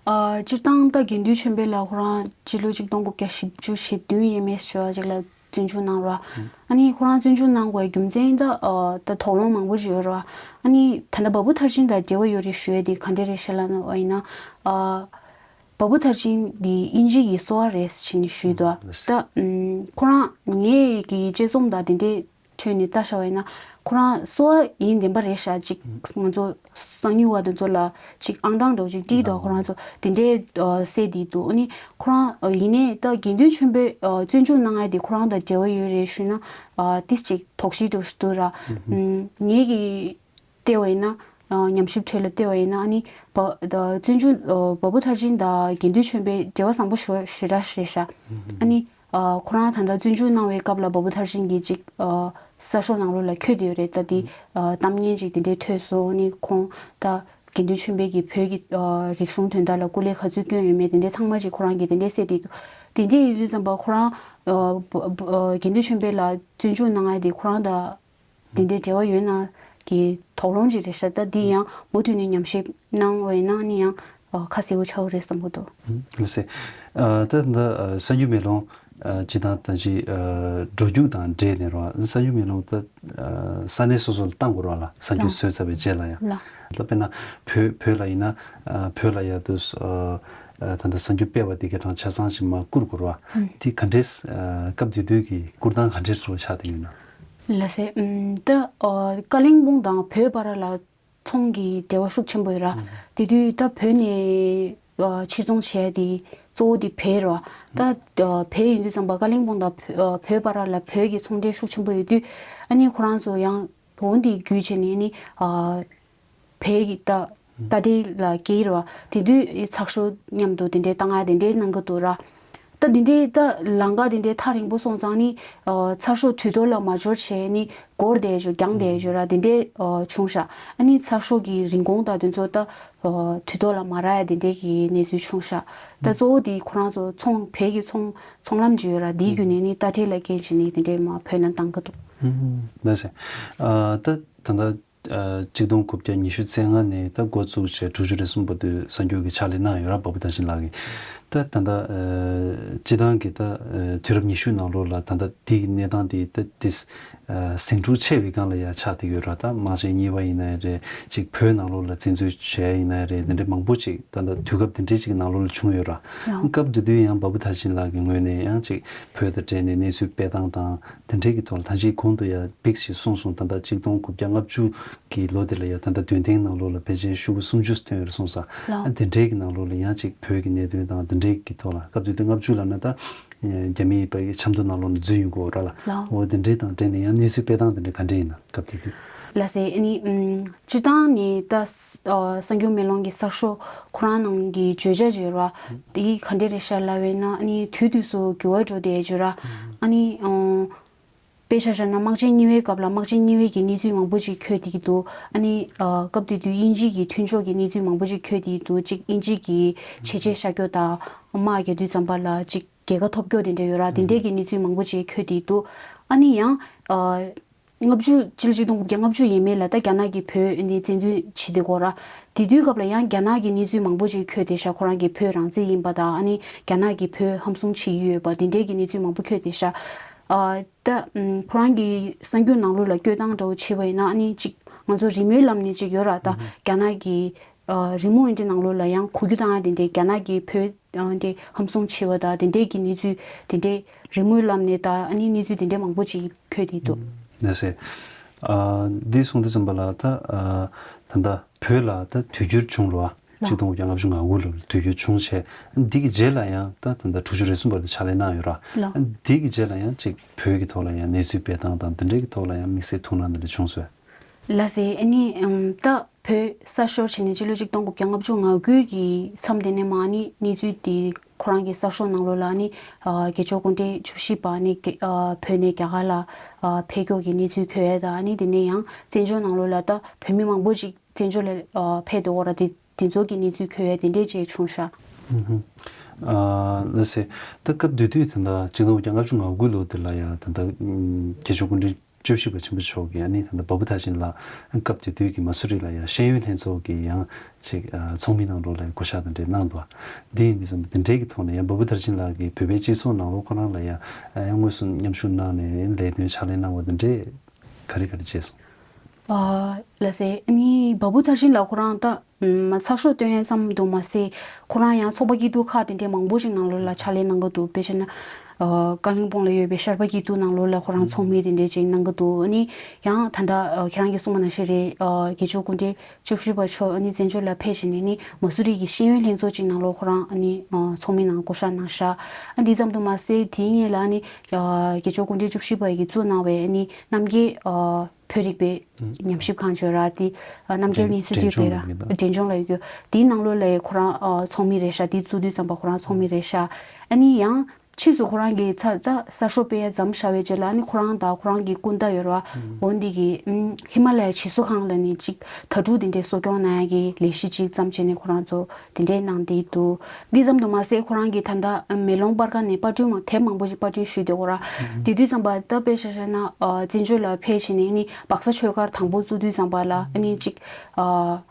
སྤྱིར་བཏང་ད་དགེ་འདུན་ཆོས་འཕེལ་ལགས་ཁོ་རང་སྤྱི་ལོ་ཆིག་སྟོང་དགུ་བརྒྱ་བཞི་བཅུ་ཞེ་བདུན་ཡས་མས་ཞོ་ཅིག་ལ། བཙོན་འཇུག་གནང་རོགས། ཨ་ནི་ཁོ་རང་བཙོན་འཇུག་གནང་དགོས་རྒྱུ་མཚན་ད་ད་དོགས་སློང་མང་པོ་ཞིག་ཡོད་རོགས། ཨ་ནི་ད་ལྟ་བ་སྤུ་མཐར་ཕྱིན་དང་འབྲེལ་བ་ཡོད་རེད་ཞུ་ཡས་དེ་ག་འདྲས་རེད་ཤག་ལབ་ན་བ་ཡིན་ན། བ་སྤུ་མཐར་ཕྱིན་འདི་དབྱིན་ཇི་ཡི་གསོ་བ་རེད་ཟེར་ནས་ཞུས་འདུག་ད་ཁོ་རང་ངའི་གི་དཔྱད་རྩོམ་དང་དེ་འདྲས་ཁྲོད་ནས་ལྟ་ཤ་བ་ཡིན་ན་ཁོ་རང་གསོ་བ་ཡིན་བདེན་པ་རེད་ཤག་ཅིག་ང་ཚོ། གསང་ཉུལ་བ་དེ་ཚོ་ལ་ཅིག་ཨང་གྲངས་འདྲ་བོ་ཅིག་བྲིས་འདུག་ཁོ་རང་ཚོ་དེ་འདྲའི་གསལ་དེ་འདུག་ཨ་ནི་ཁོ་རང་ཡིན་ནའི་ད་དགེ་འདུན་ཆོས་འཕེལ་བཙོན་འཇུག་གནང་ཡ་དེ་ཁོ་རང་དང་འབྲེལ་བ་ཡོད་རེད་ཞུས་ན་ཏིས་ཅིག་དོགས་གཞི་འདྲ་བོ་ཞིག་འདུག་ར། ངེད་ཀྱིས་བལྟས་པ་ཡིན་ན་ཉམས་ཞིབ་ཁྲོད་ལ་བལྟས་པ་ཡིན་ན་ཨ་ནི་བ་བཙོན་འཇུག་བ་སྤུ་མཐར་ཕྱིན་དང་དགེ་འདུན་ཆོས་འཕེལ་འབྲེལ་བ་བཟང་པོ་ཞེ་དྲག་རེད་ཤག་ཨ་ནི། ཁོ་རང་ད་ལྟ་བཙོན་འཇུག་གནང་བའི་སྐབས་ལ་བ་སྤུ་མཐར་ཕྱིན་གྱི་ཅིག་གསར་ཤོག་ནང་ལོགས་ལ་འཁོད་བསྡད་ཡོད་རེད། ད་འདི་གཏམ་ངན་ཅིག་དེ་འདྲའི་ཐོས་སོང་ནི་ཁོང་ད་དགེ་འདུན་ཆོས་འཕེལ་གྱིས་བོད་ཀྱི་རིག་གཞུང་དོན་དག་ལ་སྐུ་ལས་ག་ཚོད་བསྐྱོན་ཡོད་མེད་དེ་འདྲའི་ཚང་མ་ཅིག་ཁོ་རང་གིས་དེ་འདྲའི་གསལ་བསྡད་འདུག་དེ་འདྲའི་ཡིན་དུས་ཙམ་པ་ཁོ་རང་དགེ་འདུན་ཆོས་འཕེལ་ལ་བཙོན་འཇུག་གནང་ཡ་དེ་ཁོ་རང་དང་དེ་འདྲའི་འབྲེལ་བ་ཡོད་ན་གི་དོགས་སློང་ཅིག་རེད་ཤག་ད་འདི་ཡང་མུ་མཐུད་ནས་ཉམས་ཞིབ་གནང་བ་ཡིན་ན་ནི་ཡང་ཁ་གསལ་པོ་ཆགས་ཀྱི་རེད་བསམ་གྱི་འདུག་ལགས་སེ། ད་ད་གསར་འགྱུར་མེ་ལོང་། སྤྱིར་བཏང་ད་ཅི་འགྲོ་རྒྱུག་དང་འབྲེལ་ནས་རོ་གསར་འགྱུར་མེ་ལོང་ད་ས་གནས་སོ་སོ་ལ་བཏང་དགོས་རོགས་ལ་གསར་འགྱུར་ལགས། བཟོས་ཚར་བའི་རྗེས་ལ་ཡང་ལགས། ད་དཔེར་ན་བོད་བོད་ལ་ཡིན་ན་བོད་ལ་ཡ་དུ་ད་ལྟ་གསར་འགྱུར་སྤེལ་བ་དེ་ག་གྲངས་ཆ་ཚང་ཞིག་མ་བསྐུར་དགོས་རོགས་དེ་ག་འདྲས་སྐབས་དེ་དུས་ཀྱི་བསྐུར་སྟངས་ག་འདྲས་སུ་ཆགས་བསྡད་ཡོད་ན། ལགས་སེ། ད་ཀ་ལིང་སྤུང་དང་བོད་བར་ལ། ཚོང་གི་འབྲེལ་བ་ཤུགས་ཆེན་པོ་ཡོད་ར། དེ་དུས་ད་བོད་ནས་ཨ་ཕྱིར་ཚོང་བྱས་དེ་གཙོ་བོ་དེ་བལ་ར། ད་ཨ་བལ་ཡིན་དུས་ཙམ་པ་ཀ་ལིང་པོང་དང་བོད་ཨ་བོད་བར་ལ་བོད་ཀྱི་ཚོང་འབྲེལ་ཤུགས་ཆེན་པོ་ཡོད་དུས། ཨ་ནི་ཁོ་རང་ཚོ་ཡང་འོ་འདི་བརྒྱུད་བྱས་ནས་ནི་ཨ་བལ་གྱི་ད་རྟ་དྲེལ་ལ་སྐྱེལ་ར། དེ་དུས་ཚགས་ཤོག་མཉམ་དུ་དེ་འདྲའི་བཏང་ཡ་དེ་འདྲའི་གནང་གི་འདུག་ར། ད་དེ་འདྲའི་ད་ལམ་ཁ་དེ་འདྲའི་ཐག་རིང་པོ་སོང་ཙང་ནི་ཨ་ཚགས་ཤོག་དུས་ཐོག་ལ་མ་འབྱོར་བྱས་ནི་འགོར་བསྡད་ཡོད། རྒྱང་བསྡད་ཡོད་ར། དེ་འདྲའི་ཨ་བྱུང་ཤག་ཨ་ནི་ཚགས་ཤོག་གི་རིན་གོང་དང་དེ་ཚོ་ད་ཨ་དུས་ཐོག་ལ་མ་རག་ཡ་དེ་འདྲའི་གི་གནས་ཚུལ་བྱུང་ཤག་ད་གཙོ་བོ་དེ་ཁོ་རང་ཚོ་ཚོང་བལ་གྱི་ཚོང་ཚོང་ལམ་ཅིག་ཡོད་ར། དེའི་བརྒྱུད་ནས་ནི་རྟ་དྲེལ་ལ་སྐྱེལ་བྱས་ནི་དེ་འདྲའི་མ་བོད་ནང་བཏང་གི་འདུག་ལགས་སེ། ཨ་ད་ད་ལྟ་ཨ་གཅིག་སྟོང་དགུ་བརྒྱ་ཉི་ཤུ་རྩ་ལྔ་ནས་ད་འགོ་བཙུགས་བྱས་དྲུག་ཅུ་རེ་གསུམ་བར་དུ་གསར་འགྱུར་གྱི་ཕྱག་ལས་གནང་ཡོད་ར། བ་བུ་དར་ཆེན་ལགས་ཀྱིས། ད་ད་ལྟ་ཨ་སྤྱི་བཏང་གི་ད་ཨ་དུས་རབས་ཉི་ཤུ་ནང་ལོགས་ལ་ད་ལྟ་དེའི་གནས་སྟངས་དེ་ད་དེ་ཨ་ཟིང་འཁྲུག་ཆེ་བའི་སྒང་ལ་ཡ་ཆགས་བསྡད་ཡོད་ར། ད་དམག་ཆེན་གཉིས་པ་ཡིན་ན་ཡང་རེད། ཅིག་བོད་ནང་ལོགས་ལ་བཙན་འཛུལ་བྱས་ཡིན་ན་ཡང་རེད། དེ་འདྲའི་མང་པོ་ཅིག་ད་ལྟ་དུས་སྐབས་དེ་འདྲའི་ཅིག་ནང་ལོགས་ལ་བྱུང་ཡོད་ར། ཡང་སྐབས་དེ་དུས་ཡང་བ་བུ་དར་ཆེན་ལགས་ཀྱི་ངོས་ནས་ཡང་ཅིག་བོད་དང་འབྲེལ་ནས་གནས་ཚུལ་སྤེལ་སྟངས་དང་དེ་འདྲའི་གི་ཐོག་ལ། ད་ཅིག་གོང་དུ་ཡང་ཕེབས་ཞེས་གསུངས་སོང་། ད་ལྟ་གཅིག་སྟོང་དགུ་བརྒྱ་ལྔ་བཅུ་གི་ལོ་དེ་ལ་ཡང་ད་ལྟ་འདོན་ཐེངས་ནང་ལོགས་ལ་ཕལ་ཆེར་ཤོག་གུ་སུམ་ཅུ་བཏོན་ཡོད་རེད་གསུངས་ས། ལགས། ཨ་དེ་འདྲའི་གི་ནང་ལོགས་ལ་ཡང་ཅིག་བོད་ཀྱི་གནད་དོན་དང་དེ་འདྲའི་གི་ཐོག་ལ། སྐབས་དེ་དུས་ལྔ་བཅུ་ལབ་ན་ད་རྒྱ་མིའི་པའི་ཆབ་མདོ་ནང་ལོགས་ནས་འཛུལ་ཡོང་གི་ཡོད་ར་ལགས། ལགས། འོ་དེ་འདྲའི་དང་འབྲེལ་ནས་ཡང་གནས་ཚུལ་སྤེལ་སྟངས་དེ་འདྲ་ག་འདྲ་ཡིན་ན་སྐབས་དེ་དུས། ལགས་སེ། ཨ་ནི་ཨམ་སྤྱིར་བཏང་ནས་ད་ཨ་གསར་འགྱུར་མེ་ལོང་གི་གསར་ཤོག་ཁོ་རང་ནང་གི་བརྗོད་བྱ་བརྗོད་ར། དེ་ག་འདྲ་རེད་ཤག་ལབ་པ་ཡིན་ན། ཨ་ནི་དུས་དུས་སུ་འགྱུར་བ་འགྲོ་བསྡད་ཡོད་ར། ཨ་ནི་ཨ་དཔེ་ཆ་བཞག་ན་དམག་ཆེན་གཉིས་པའི་སྐབས་ལ་དམག་ཆེན་གཉིས་པའི་གི་གནས་ཚུལ་མང་པོ་ཅིག་འཁོད་བསྡད་ཀྱི་འདུག་ཨ་ནི་ཨ་སྐབས་དེ་དུས་དབྱིན་ཇི་གི་མཐུན་ཕྱོགས་ཀྱི་གནས་ཚུལ་མང་པོ་ཅིག་འཁོད་བསྡད་ཀྱི་འདུག་ཅིག་དབྱིན་ཇི་གི་བྱས་རྗེས་ཤར་སྐྱོད་དང་། དམག་རྒྱག་དུས་ཙམ་པ་ལ་ཅིག་རྒྱལ་ཁ་ཐོབ་སྐྱོད་དེ་འདྲ་ཡོད་ར། དེ་འདྲའི་གི་གནས་ཚུལ་མང་པོ་ཅིག་འཁོད་བསྡད་ཀྱི་འདུག་ཨ་ནི་ཡང་ཨ་ལྔ་བཅུ། ཕྱི་ལོ་ཆིག་སྟོང་དགུ་བརྒྱ་ལྔ་བཅུ་ཡས་མས་ལ་ད་རྒྱ་ནག་གིས་བོད་ནས་བཙན་འཛུལ་བྱེད་དེ་གོ་ར། དེ་དུས་སྐབས་ལ་ཡང་རྒྱ་ནག་གི་གནས་ཚུལ་མང་པོ་ཅིག་འཁོད་བསྡད་ཤག་ཁོ་རང་གིས་བོད་རང་བཙན་ཡིན་པ་དང་། ཨ་ནི་རྒྱ་ནག་གིས་བོད་ཧམ་བཟུང་བྱེད་ཀྱི་ཡོད་པ། དེ་འདྲའི་གི་གནས་ཚུལ་མང་པོ་འཁོད་བསྡད་ཤག་ཨ་ད་ཨམ་ཁོ་རང་གི་གསར་འགྱུར་ནང་ལོགས་ལ་བཀོད་སྟངས་འདྲ་བོ་བྱས་པ་ཡིན་ན། ཨ་ནི་ཅིག་ང་ཚོ་རི་མོའི་ལམ་ནས་ཅིག་ཡོད་ར། ད་རྒྱ་ནག་གི་ཨ་རི་མོ་འདི་འདྲའི་ནང་ལོགས་ལ་ཡང་གོ་རྒྱུ་དང་། དེ་འདྲའི་རྒྱ་ནག་གིས་བོད་ཨ་འདི་ཧམ་བཟུང་བྱས་པ་དང་། དེ་འདྲའི་གི་གནས་ཚུལ་དེ་འདྲའི་རི་མོའི་ལམ་ནས་ད་ཨ་ནི་གནས་ཚུལ་དེ་འདྲའི་མང་པོ་ཅིག་འཁོད་བསྡད་འདུག་ལགས་སེ། ཨ་འདི་གསུངས་དུས་ཙམ་པ་ལ་ད་ཨ་ད་ལྟ་བོད་ལ་ད་དུས་འགྱུར་བྱུང་ར། ལགས། ཆིག་སྟོང་དགུ་བརྒྱ་ལྔ་བཅུ་ང་དགུ་ལོར་དུས་འགྱུར་བྱུང་བྱས། འདི་གི་རྗེས་ལ་ཡང་ད་ད་ལྟ་དྲུག་ཅུ་རེ་གསུམ་བར་དུ་ཕྱག་ལས་གནང་ཡོད་ར། ལགས། འདི་གི་རྗེས་ལ་ཡང་ཅིག་བོད་ཀྱི་ཐོག་ལ་ཡང་གནས་ཚུལ་སྤེལ་སྟངས་དང་དེ་འདྲའི་གི་ཐོག་ལ་ཡང་དམིགས་བསལ་ཐུགས་སྣང་དེ་འདྲ་བྱུང་སོང་། ལགས་སེ། ཨ་ནི་ཨམ་ད་བོད་གསར་ཤོར་བྱས་ནས་ཕྱི་ལོ་ཆིག་སྟོང་དགུ་བརྒྱ་ལྔ་བཅུ་ང་དགུ་གི་མཚམས་དེ་ནས་མར་ཨ་ནི་གནས་ཚུལ་དེ་ཁོ་རང་གི་གསར་ཤོག་ནང་ལོགས་ལ་ཨ་ནི་ཨ་དགེ་ཕྱོགས་སྐུ་ཕྲེང་བཅུ་བཞི་པ་ཨ་ནི་རྒྱ་ཨ་བོད་ནས་རྒྱ་གར་ལ་ཨ་ཕེབས་ཀྱོག་གི་གནས་ཚུལ་འཁོད་ཡ་དང་། ཨ་ནི་དེ་ནས་ཡང་བཙན་བྱོལ་ནང་ལོགས་ལ་ད་བོད་མི་མང་པོ་ཅིག་བཙན་བྱོལ་ལ་ཨ་ཕེབས་འདུག་གོ་ར། དེ་དེ་ཚོ་གི་གནས་ཚུལ་འཁོད་ཡ་དེ་འདྲས་ཅིག་བྱུང་ཤག་ཨུ་ཧུ། ཨ་ལགས་སེ། ད་སྐབས་དེ་དུས་ད་ལྟ་ཆིག་སྟོང་དགུ་བརྒྱ་ལྔ་བཅུ་ང་དགུ་ལོ་དེ་ལ་ཡང་ད་ལྟ་ཨུམ་རྒྱལ་མཆོག་སྐུ་ཕྲེང་བཅུ་བཞི་པ་ཆེན་པོ་མཆོག་གིས་ཨ་ནི་ད་ལྟ་བ་བུ་དར་ཆེན་ལགས་སྐབས་དེ་དུས་ཀྱི་མ་སུ་རི་ལ་ཡང་ཤེས་ཡོན་ལྷན་ཚོགས་ཀྱི་ཡང་ཅིག་ཨ་ཚོགས་མི་ནང་ལོགས་ལ་བསྐོ་བཞག་དེ་འདྲས་གནང་འདུག་འདི་ཡིན་དུས་ཙམ་དེ་འདྲས་ཀྱི་ཐོག་ནས་ཡང་བ་བུ་དར་ཆེན་ལགས་ཀྱིས་བོད་པའི་སྤྱི་ཚོགས་ནང་ལོགས་ཁོ་རང་ལ་ཡང་ཨ་ཡང་དངོས་སུ་མཉམ་ཞུགས་གནང་ནས་ལས་དོན་ཕྱག་ལས་གནང་བ་དེ་འདྲས་ག་རེ་ག་རེ་བྱས་སོང་། ཨ་ལགས་སེ། ཨ་ནི་བ་བུ་དར་ཆེན་ལགས་ཁོ་རང་ད་ཨུམ་ཚགས་ཤོག་བཏོན་ཡས་ཙམ་དུ་མ་ཟད་ཁོ་རང་ཡང་ཚོགས་པ་སྐྱིད་སྡུག་ཁག་དེ་འདྲས་མང་པོ་ཞིག་ནང་ལོགས་ལ་ཕྱག་ལས་གནང་གི་འདུག་དཔེ་བཞག་ན་ཨ་ཀ་ལིང་པོང་ལ་ཡོད་པའི་ཤར་པ་སྐྱིད་སྡུག་ནང་ལོགས་ལ་ཁོ་རང་ཚོགས་མི་དེ་འདྲས་ཅིག་གནང་གི་འདུག་ཨ་ནི་ཡང་ད་ལྟ་ཨ་ཁྱེད་རང་གིས་གསུངས་པ་ནང་བཞིན་རེད། ཨ་དགེ་ཕྱོགས་སྐུ་ཕྲེང་བཅུ་བཞི་པ་མཆོག་ཨ་ནི་བཙན་བྱོལ་ལ་ཕེབས་བྱས་ནས་ནི་མ་སུ་རི་གི་ཤེས་ཡོན་ལྷན་ཚོགས་ཅིག་ནང་ལོགས་ཁོ་རང་ཨ་ནི་ཨ་ཚོགས་མི་ནང་བསྐོ་བཞག་གནང་ཤག་ཨ་འདི་ཙམ་དུ་མ་ཟད་དེའི་སྔོན་ལ་ཨ་ནི་ཨ་དགེ་ཕྱོགས་སྐུ་ཕྲེང་བཅུ་བཞི་པ་ཡིས་བཙུགས་གནང་བའི་ཨ་ནི་རྣམ་རྒྱལ་ཨ་བོད་རིག་པའི་ཨུ་ཉམས་ཞིབ་ཁང་བརྗོད་ར། དེ་ཨ་རྣམ་རྒྱལ་འགྲེམས་ཨིན་སི་ཊི་ཊུཊ་འགྲེམས་རེད་ར། ཆུང་ལ་ཡོད་ཀྱི་དེའི་ནང་ལོགས་ལ་ཁོ་རང་ཨ་ཚོགས་མི་རེད་ཤག་དེ་བཙུགས་དུས་ཙམ་པ་ཁོ་རང་ཚོགས་མི་རེད་ཤག་ཨ་ནི་ཡང་ཕྱིས་སུ་ཁོ་རང་གིས་ཚ་ད་གསར་ཤོག་སྤེལ་ཡ་མཚམས་བཞག་པའི་རྗེས་ལ་ཨ་ནི་ཁོ་རང་དང་ཁོ་རང་གི་སྐུ་ཟླ་ཡོད་ར། འོ་འདི་གི་ཨུམ་ཧི་མ་ལ་ཡའི་བྱིས་གསོ་ཁང་ལ་ནི་ཅིག་དྭ་ཕྲུག་དེ་འདྲའི་གསོ་སྐྱོང་གནང་ཡ་གི་ལས་གཞི་ཅིག་བརྩམས་བྱས་ནས་ཁོ་རང་ཚོ་དེ་འདྲའི་གནང་བསྡད་འདུག་འདི་ཙམ་དུ་མ་ཟད་ཁོ་རང་གིས་ད་ལྟ་མེ་ལོང་པར་ཁང་ནས་པར་སྐྲུན་མ་དེབ་མང་པོ་ཞིག་པར་སྐྲུན་ཞུས་བསྡད་ཡོད་ར། དེ་དུས་ཙམ་པ་ད་དཔེ་ཆ་བཞག་ན་ཨ་བཙན་བྱོལ་ལ་ཕེབས་བྱས་ནས་ནི་སྦག་ས་ཆོས་སྒར་དང་པོ་བཙུགས་དུས་ཙམ་པ་ལ་ཨ་ནི་ཅིག་ཨ་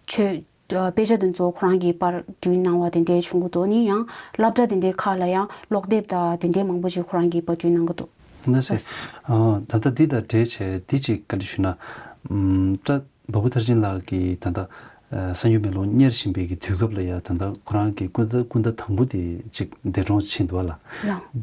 ཆོས་ཨ་དཔེ་ཆ་དེ་ཚོ་ཁོ་རང་གིས་པར་སྐྲུན་གནང་བ་དེ་འདྲའི་བྱུང་གི་འདུག་ཨ་ནི་ཡང་སློབ་གྲྭ་དེ་འདྲའི་ཁག་ལ་ཡང་ཀློག་དེབ་དང་དེ་འདྲའི་མང་པོ་ཞིག་ཁོ་རང་གིས་པར་སྐྲུན་གནང་གི་འདུག་ལགས་སེ། ཨ་ད་ལྟ་འདི་དང་འབྲེལ་བྱས་འདི་ཅིག་བཀའ་འདྲི་ཞུས་ན། ཨམ་ད་བ་བུ་དར་ཆེན་ལགས་ཀྱིས་ད་ལྟ་ཨ་གསར་འགྱུར་མེ་ལོང་གཉེར་བཞིན་པའི་གི་དུས་སྐབས་ལ་ཡང་ད་ལྟ་ཁོ་རང་གི་སྐུ་ཟླ་སྐུ་ཟླ་དང་པོ་དེ་ཅིག་འདས་གྲོངས་ཕྱིན་འདུག་ལ། ལགས།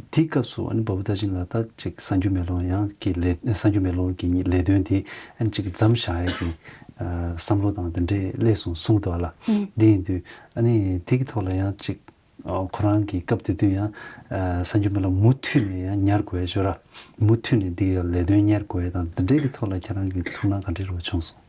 དེའི་སྐབས་སུ་ཨ་ནི་བ་བུ་དར་ཆེན་ལགས་ད་ཅིག་གསར་འགྱུར་མེ་ལོང་ཡང་གི་ལས་གསར་འགྱུར་མེ་ལོང་གི་ལས་དོན་དེ་ཨ་ནི་ཅིག་མཚམས་བཞག་ཡ་གི་ བསམ་བློ་དང་དེ་འདྲས་སླེབས་སོང་གསུངས་འདུག་ཨ་ལ། ཨུམ། དེ་ཡིན་དུས་ཨ་ནི་དེ་གི་ཐོག་ལ་ཡང་ཅིག་ཨ་ཁོ་རང་གི་སྐབས་དེ་དུས་ཡང་ཨ་གསར་འགྱུར་མེ་ལོང་མུ་མཐུད་ནས་ཡང་ཉར་དགོས་ཡ་ཅོ་ར། མུ་མཐུད་ནས་འདི་ཡ་ལས་དོན་གཉེར་དགོས་ཡ་དང་དེ་འདྲའི་གི་ཐོག་ལ་ཁྱེད་རང་གི་ཐུགས་སྣང་ག་འདྲའི་རོ་བྱུང་སོང་།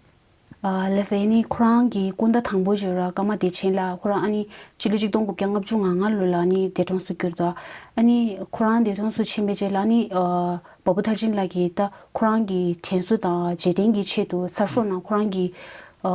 ཨ་ལགས་སོ། ཨ་ནི་ཁོ་རང་གི་སྐུ་ཟླ་དང་པོ་ཅོ་ར་ཀརྨ་བདེ་ཆེན་ལགས། ཁོ་རང་ཨ་ནི་སྤྱི་ལོ་གཅིག་སྟོང་དགུ་བརྒྱ་ལྔ་བཅུ་ང་ལྔ་ལོ་ལ་ཨ་ནི་འདས་གྲོངས་སུ་གྱུར་འདུག་ཨ་ནི་ཁོ་རང་འདས་གྲོངས་སུ་ཕྱིན་པའི་རྗེས་ལ་ཨ་ནི་ཨ་བ་སྤུ་མཐར་ཕྱིན་ལགས་ཀྱིས་ད་ཁོ་རང་གི་དྲན་གསོ་དང་རྗེས་དྲན་གྱི་ཆེད་དུ་གསར་ཤོག་ནང་ཁོ་རང་གི་ཨ་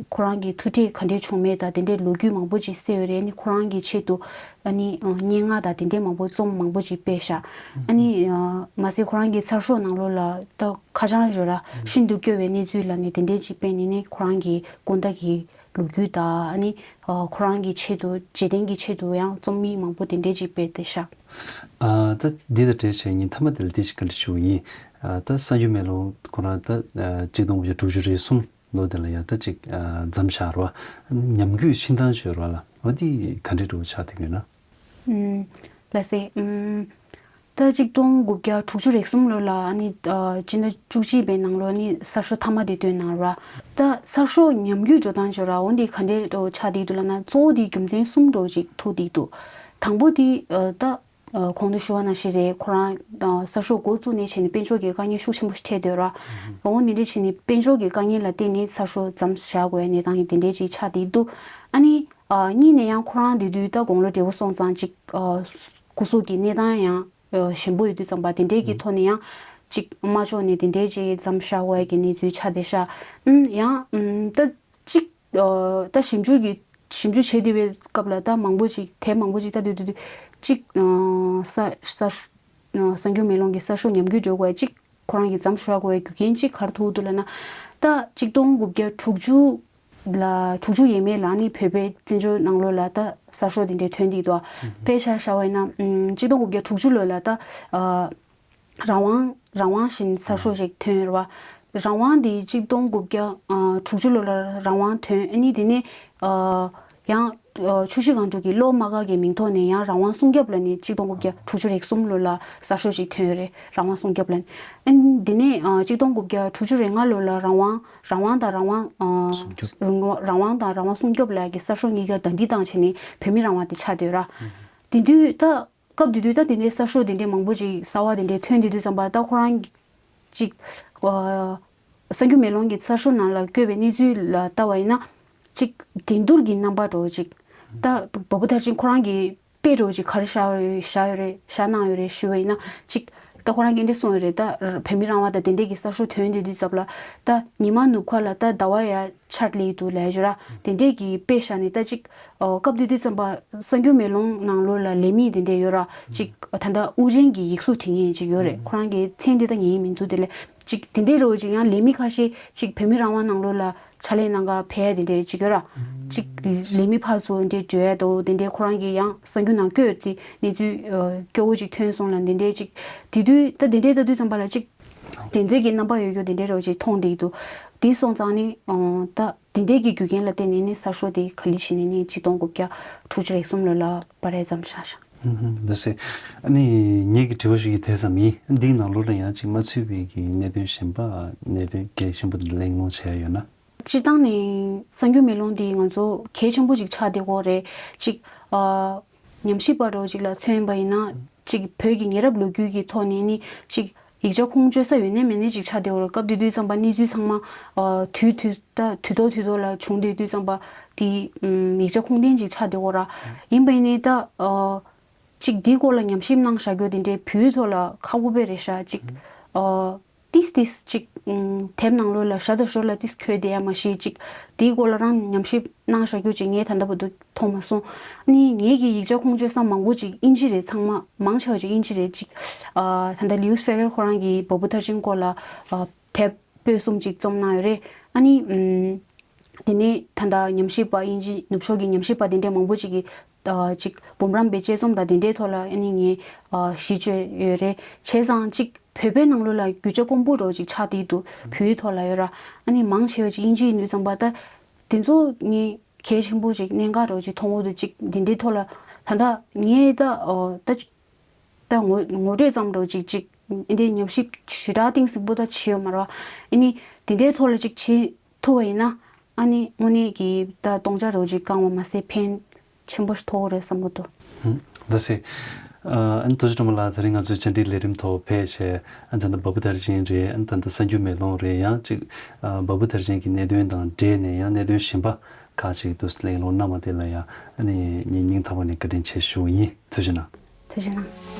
ཁོ་རང་གི་ཐུག་འཕྲད་ག་འདྲས་བྱུང་མེད་དང་དེ་འདྲའི་ལོ་རྒྱུས་མང་པོ་ཅིག་གསལ་ཡོད་རེད། ཨ་ནི་ཁོ་རང་གི་ཆེད་དུ་ཨ་ནི་ཨ་སྙན་ངག་དང་དེ་འདྲའི་མང་པོ་རྩོམ་མང་པོ་ཅིག་སྤེལ་ཤག་ཨ་ནི་ཨ་མ་ཟད་ཁོ་རང་གི་གསར་ཤོག་ནང་ལོགས་ལ་ད་ཁ་བྱང་ཅོ་ར་ཤིན་ཏུ་སྐྱོ་བའི་གནས་ཚུལ་ལབ་ནས་དེ་འདྲས་ཅིག་སྤེལ་ནས་ནི་ཁོ་རང་གི་སྐུ་ཟླ་གི་ལོ་རྒྱུས་དང་ཨ་ནི་ཨ་ཁོ་རང་གི་ཆེད་དུ་རྗེས་དྲན་གྱི་ཆེད་དུ་ཡང་རྩོམ་ཡིག་མང་པོ་དེ་འདྲས་ཅིག་སྤེལ་བསྡད་ཤག་ཨ་ད་འདི་དང་འབྲེལ་བྱས་ངས་མཐའ་མ་དེ་ལ་འདི་ཞིག་བཀའ་འདྲི་ཞུ་གི་ཡིན། ཨ་ད་གསར་འགྱུར་མེ་ལོང་ཁོ་རང་ད་ཨ་གཅིག་སྟོང་དགུ་བརྒྱ་དྲུག་ཅུ་རེ་གསུམ་ལོ་དེ་ལ་ཡང་ད་ཅིག་ཨ་མཚམས་བཞག་རོ། ཉམས་རྒུད་ཕྱིན་སྟངས་ཤོད་རོ་ལ་འོ་འདི་ག་འདྲའི་འགྲོ་ཆགས་ཐུབ་ཡོད་ན། ཨུམ། ལགས་སེ། ཨུམ། ད་གཅིག་སྟོང་དགུ་བརྒྱ་དྲུག་ཅུ་རེ་གསུམ་ལོ་ལ་ཨ་ནི་ཨ་སྤྱི་ཟླ་བཅུ་གཅིག་པའི་ནང་ལོ་ཨ་ནི་གསར་ཤོག་མཐའ་མ་དེ་བཏོན་གནང་ར། ད་གསར་ཤོག་ཉམས་རྒུད་འགྲོ་སྟངས་ཤོད་ར་འོ་འདི་ག་འདྲའི་འགྲོ་ཆགས་བསྡད་འདུག་ལབ་ན་གཙོ་བོ་དེ་རྒྱུ་མཚན་གསུམ་འགྲོ་ཅིག་ཐུག་བསྡད་འདུག་དང་པོ་དེ་ཨ་ད། ཨ་གོང་དུ་ཞུ་བ་ནང་བཞིན་རེད། ཁོ་རང་ཨ་གསར་ཤོག་འགོ་བཙུགས་ནས་བྱས་ནས་དཔལ་འབྱོར་གྱི་དཀའ་ངལ་ཤུགས་ཆེན་པོ་ཞིག་འཕྲད་སྡོད་ར། འོ་འདི་འདྲ་བྱས་ནས་དཔལ་འབྱོར་གྱི་དཀའ་ངལ་ལ་བརྟེན་ནས་གསར་ཤོག་མཚམས་བཞག་དགོས་པའི་གནས་སྟངས་ཡང་དེ་འདྲ་ཅིག་ཆགས་བསྡད་འདུག་ཨ་ནི་ཨ་གཉིས་ནས་ཡང་ཁོ་རང་དེ་དུས་ད་དགུང་ལོ་བགྲེས་པོ་སོང་ཙང་ཅིག་ཨ་སྐུ་གཟུགས་ཀྱི་གནས་སྟངས་ཡང་ཨ་ཞན་པོ་ཡོད་དུས་ཙམ་པ་དེ་འདྲའི་གི་ཐོག་ནས་ཡང་ཅིག་མ་ལྕོགས་ནས་དེ་འདྲའི་ཅིག་མཚམས་བཞག་དགོས་པའི་གི་གནས་ཚུལ་ཆགས་བསྡད་ཤག་ཨུམ་ཡང་ཨུམ་ད། གཅིག་ཨ་ད་ཞིབ་འཇུག་གི་ཞིབ་འཇུག་བྱེད་བསྡད་པའི་སྐབས་ལ་ད་མང་པོ་ཅིག་དེབ་མང་པོ་ཅིག་ལྟ་དུས་དུས་དུས་གཅིག་ཨ་གསར་གསར་གསར་འགྱུར་མེ་ལོང་གི་གསར་ཤོག་ཉམས་རྒུད་འགྲོ་དགོས་གཅིག་ཁོ་རང་གི་མཚམས་བཞག་དགོས་རྒྱུ་རྐྱེན་གཅིག་ག་རེ་ཐུག་འདུག་ལབ་ན། ད་གཅིག་སྟོང་དགུ་བརྒྱ་དྲུག་ཅུ་ལ་དྲུག་ཅུ་ཡས་མས་ལ་ནི་བོད་པའི་བཙན་བྱོལ་ནང་ལོགས་ལ་ད་གསར་ཤོག་དེ་འདྲའི་ཐོན་བསྡད་འདུག་དཔེ་ཆ་བཞག་པ་ཡིན་ན་ཨམ་གཅིག་སྟོང་དགུ་བརྒྱ་དྲུག་ཅུ་ལོ་ལ་ད་ཨ། རང་དབང་རང་དབང་བཞིན་གསར་ཤོག་ཞིག་ཐོན་ཡོད་རེད་བ། རང་དབང་འདི་གཅིག་སྟོང་དགུ་བརྒྱ་ཨ་དྲུག་ཅུ་ལོ་ལ་རང་དབང་ཐོན་ཨ་ནི་དེ་ནས་ཨ་ཡང་ཨ་ཆུ་བཞི་སྒང་དྲུག་གི་བློ་དམག་སྒར་གྱི་མིང་ཐོག་ནས་ཡང་རང་དབང་སྲུང་སྐྱོབ་ལ་ནི་གཅིག་སྟོང་དགུ་བརྒྱ་དྲུག་ཅུ་རེ་གསུམ་ལོ་ལ་གསར་ཤོག་ཞིག་ཐོན་ཡོད་རེད། རང་དབང་སྲུང་སྐྱོབ་ལ་ནི། ཨ་ནི་དེ་ནས་ཨ་གཅིག་སྟོང་དགུ་བརྒྱ་དྲུག་ཅུ་རེ་ལྔ་ལོ་ལ་རང་དབང་རང་དབང་དང་རང་དབང་ཨ་སྲུང་སྐྱོབ། རང་དབང་དང་རང་དབང་སྲུང་སྐྱོབ་ལ་གི་གསར་ཤོག་གཉིས་ཀ་ཟླ་སྒྲིལ་བཏང་བྱས་ནས་བོད་མི་རང་དབང་དེ་ཆགས་བསྡད་ཡོད་ར། དེ་དུས་ད། སྐབས་དེ་དུས་ད་དེ་འདྲའི་གསར་ཤོག་དེ་འདྲའི་མང་པོ་ཅིག་གསར་པ་དེ་འདྲའི་ཐོན་དེ་དུས་ཙམ་པ་ད་ཁོ་རང་གི་ཅིག་ཨ་གསར་འགྱུར་མེ་ལོང་གི་གསར་ཤོག་ནང་ལ་བཀོད་པའི་གནས་ཚུལ་ལ་ལྟ་བ་ཡིན་ན་ཅིག་འགྲན་བསྡུར་གྱི་རྣམ་པ་འདྲ་བོ་ཅིག་ད་བ་སྤུ་མཐར་ཕྱིན་ཁོ་རང་གི་དཔེ་འདྲ་བོ་ཅིག་ག་རེ་བཞག་ཡོད་བཞག་ཡོད་རེད་བཞག་གནང་ཡོད་རེད་ཞུ་བ་ཡིན་ན་ཅིག་ད་ཁོ་རང་གིས་འདི་གསུངས་ཡོད་རེད། ད་བོད་མི་རང་དབང་དང་དེ་འདྲའི་གི་གསར་ཤོག་ཐོན་དེ་དུས་ཙམ་ལ་ད་ཉི་མ་ནུབ་ཁ་ལ་ད་ཟླ་བ་ཡ་འཆར་ལེ་འདུག་ལབ་ཡོད་ར། དེ་འདྲའི་གི་དཔེ་བཞག་ནས་ད་ཅིག་ཨོ་སྐབས་དེ་དུས་ཙམ་པ་གསར་འགྱུར་མེ་ལོང་ནང་ལོགས་ལ་ལས་མི་དེ་འདྲས་ཡོད་ར། ཅིག་ད་ལྟ་དབུ་ཅན་གྱི་ཡིག་གཟུགས་བྲིས་མཁན་ཅིག་ཡོད་རེད། ཁོ་རང་གི་མཚན་དེ་ད་ངེས་མི་འདུག་དེ་ལས་ཅིག་དེ་འདྲས་རོ་ཅིག་ཡང་ལས་མི་ཁ་ཤས་ཅིག་བོད་མི་རང་དབང་ནང་ལོགས་ལ་ཕྱག་ལས་གནང་ག་ཕེབས་ཡ་དེ་འདྲས་ཅིག་ཡོད་ར། ཅིག་ལས་མི་ཕར་ཚུར་འདྲས་འགྲོ་ཡ་དོ་དེ་འདྲས་ཁོ་རང་གི་ཡང་གསར་འགྱུར་ནང་བཀོད་དེ་གནས་ཚུལ་སྐྱོ་བོ་ཅིག་ཐོན་སོང་ལ་དེ་འདྲས་ཅིག་དེ་དུས་ད་དེ་འདྲས་ལྟ་དུས་ཙམ་པ་ལ་ཅིག་འགྲན་རྩོད་ཀྱི་རྣམ་པ་ཡོད་རྒྱུ་དེ་འདྲས་རོ་ཅིག་མཐོང་བསྡད་འདུག་དེ་སོང་ཙང་ནི་ད། དེ་འདྲའི་གི་རྒྱུ་རྐྱེན་ལ་བརྟེན་ནས་ནི་གསར་ཤོག་དེ་ག་ལེར་བྱས་ནས་ནི་གཅིག་སྟོང་དགུ་བརྒྱ་དྲུག་ཅུ་རེ་གསུམ་ལོ་ལ་པར་རིས་མཚམས་བཞག་ཤག་ཧུམ་ཧུམ་ལགས་སེ། ཨ་ནི་ངེད་ཀྱི་དྲི་བ་ཞུ་རྒྱུ་དེ་ཙམ་ཡིན། འདིའི་ནང་ལོགས་ལ་ཡང་ཅིག་མ་ཚུད་པའི་གི་གནད་དོན་གཞན་པ་གནད་དོན་གལ་ཆེན་པོ་དེ་གླེང་སློང་བྱས་ཡོད་ན། སྤྱིར་བཏང་ནས་གསར་འགྱུར་མེ་ལོང་འདི་ང་ཚོ་གལ་ཆེན་པོ་ཅིག་ཆགས་བསྡད་ཀྱི་ཡོད་རེད། ཅིག་ཨ། ཉམས་ཞིབ་པ་འདྲ་བོ་ཅིག་ལ་མཚོན་པ་ཡིན་ན་ཅིག་བོད་ཀྱི་ཉེ་རབས་ལོ་རྒྱུས་ཀྱི་ཐོག་ནས་ནི་ཅིག་ཡིག་ཆ་ཁུངས་བཅོལ་ས་ཡོད་ནའི་མེད་ནའི་ཅིག་ཆགས་བསྡད་ཡོད་རེད། སྐབས་དེ་དུས་ཙམ་པ་གནས་ཚུལ་ཚང་མ་ཨ་དུས་དུས་ད་དུས་ཐོག་དུས་ཐོག་ལ་བྱུང་བསྡད་དུས་ཙམ་པ་དེ་ཨམ་ཡིག་ཆ་ཁུངས་ལྡན་ཅིག་ཆགས་བསྡད་ཡོད་རེད། ཡིན་པ་ཡིན་ནའི་ད་ཨ་ཅིག་འདིའི་སྐོར་ལ་ཉམས་ཞིབ་གནང་བཞག་རྒྱུ་དེ་འདྲའི་བོད་ཐོག་ལ་ཁག་པོ་དཔེ་རེད་ཤག་ཅིག་ཨ། ཏིས་ཏིས་ཅིག་ཨུམ་དེབ་ནང་ལོགས་ལ་ཞར་དང་ཞོར་ལ་ཏིས་འཁོད་བསྡད་ཡ་མ་གཞི་ཅིག་དེའི་སྐོར་ལ་རང་ཉམས་ཞིབ་གནང་བཞག་རྒྱུ་ཅིག་ངས་ད་ལྟ་བར་དུ་མཐོང་མ་སོང་། ཨ་ནི་ངེད་ཀྱི་ཡིག་ཆ་ཁུངས་བཅོལ་ས་མང་པོ་ཅིག་དབྱིན་ཇི་རེད། ཚང་མ་མང་ཆེ་བ་ཅིག་དབྱིན་ཇི་རེད། ཅིག་ཨ་ད་ལྟ་ལིའུ་སི་ཕེ་ལར་ཁོ་རང་གིས་བ་སྤུ་མཐར་ཕྱིན་སྐོར་ལ་ཨ་དེབ་པོད་གསུམ་ཅིག་རྩོམ་གནང་ཡོད་རེད། ཨ་ནི་ཨུམ། དེ་ནས་ད་ལྟ་ཉམས་ཞིབ་པ་དབྱིན་ཇི་ནུབ་ཕྱོགས་ཀྱི་ཉམས་ཞིབ་པ་དེ་འདྲས་མང་པོ་ཅིག་གིས་ཨ་ཅིག་འབུམ་རམས་པའི་དཔྱད་རྩོམ་དང་དེ་འདྲས་ཐོག་ལ་ཨ་ནི་ངས་ཨ་གཞི་བཅོལ་ཡོད་རེད། བྱས་ཙང་ཅིག་བོད་པའི་ནང་ལོགས་ལ་རྒྱུ་ཆ་དཀོན་པོ་འདྲ་བོ་ཅིག་ཆགས་བསྡད་འདུག་བོད་ཡིག་ཐོག་ལ་ཡོད་ར། ཨ་ནི་མང་ཆེ་བ་ཅིག་དབྱིན་ཇི་ཡིན་དུས་ཙམ་པ་ད་དེ་ཚོ་ངས་གལ་ཆེན་པོ་ཅིག་གནད་འགག་འདྲ་བོ་ཅིག་མཐོང་གི་འདུག་ཅིག་དེ་འདྲའི་ཐོག་ལ་ད་ལྟ་ངས་ད་ཨ་ད་ད་ངོ་ངོ་སྤྲོད་ཙམ་འདྲ་བོ་ཅིག་ཅིག་འདི་ཉམས་ཞིབ་ཞེ་དྲག་གཏིང་ཟབ་པོ་ད་བྱས་ཡོད་མ་རེད་བ། ཨ་ནི་དེ་འདྲའི་ཐོག་ལ་ཅིག་བྱས། ཐུབ་པ་ཡིན་ན་ཨ་ནི་དངོས་གནས་ཀྱི་ད་གཏོང་ཆ་རོགས་ཅིག་བསྐང་བ་མ་ཟད་ཕན་ཆེན་པོ་ཞིག་ཐོགས་རེད་བསམ་གྱི་འདུག་ལགས་སེ། ཨ་ནི་རྡོ་རྗེ་སྒྲོལ་མ་ལགས་དེ་རིང་ང་ཚོའི་བཅར་འདྲིའི་ལས་རིམ་ཐོག་ཕེབས་བྱས། ཨ་ནི་ད་ལྟ་བ་སྤུ་དར་ཅན་རེད། ཨ་ནི་ད་ལྟ་གསར་འགྱུར་མེ་ལོང་རེད། ཡང་ཅིག་ཨ་བ་སྤུ་དར་ཅན་གྱི་གནད་དོན་དང་འབྲེལ་ནས་ཡང་གནད་དོན་གཞན་པ་ཁག་ཅིག་ཏུ་གླེང་སློང་གནང་བ་དེ་ལ་ཡང་ཨ་ནི་ངས་སྙིང་ཐག་པ་ནས་བཀའ་དྲིན་ཆེ་ཞུ་བ་ཡིན། ཐུགས་རྗེ་གནང་། ཐུགས་རྗེ་གནང་།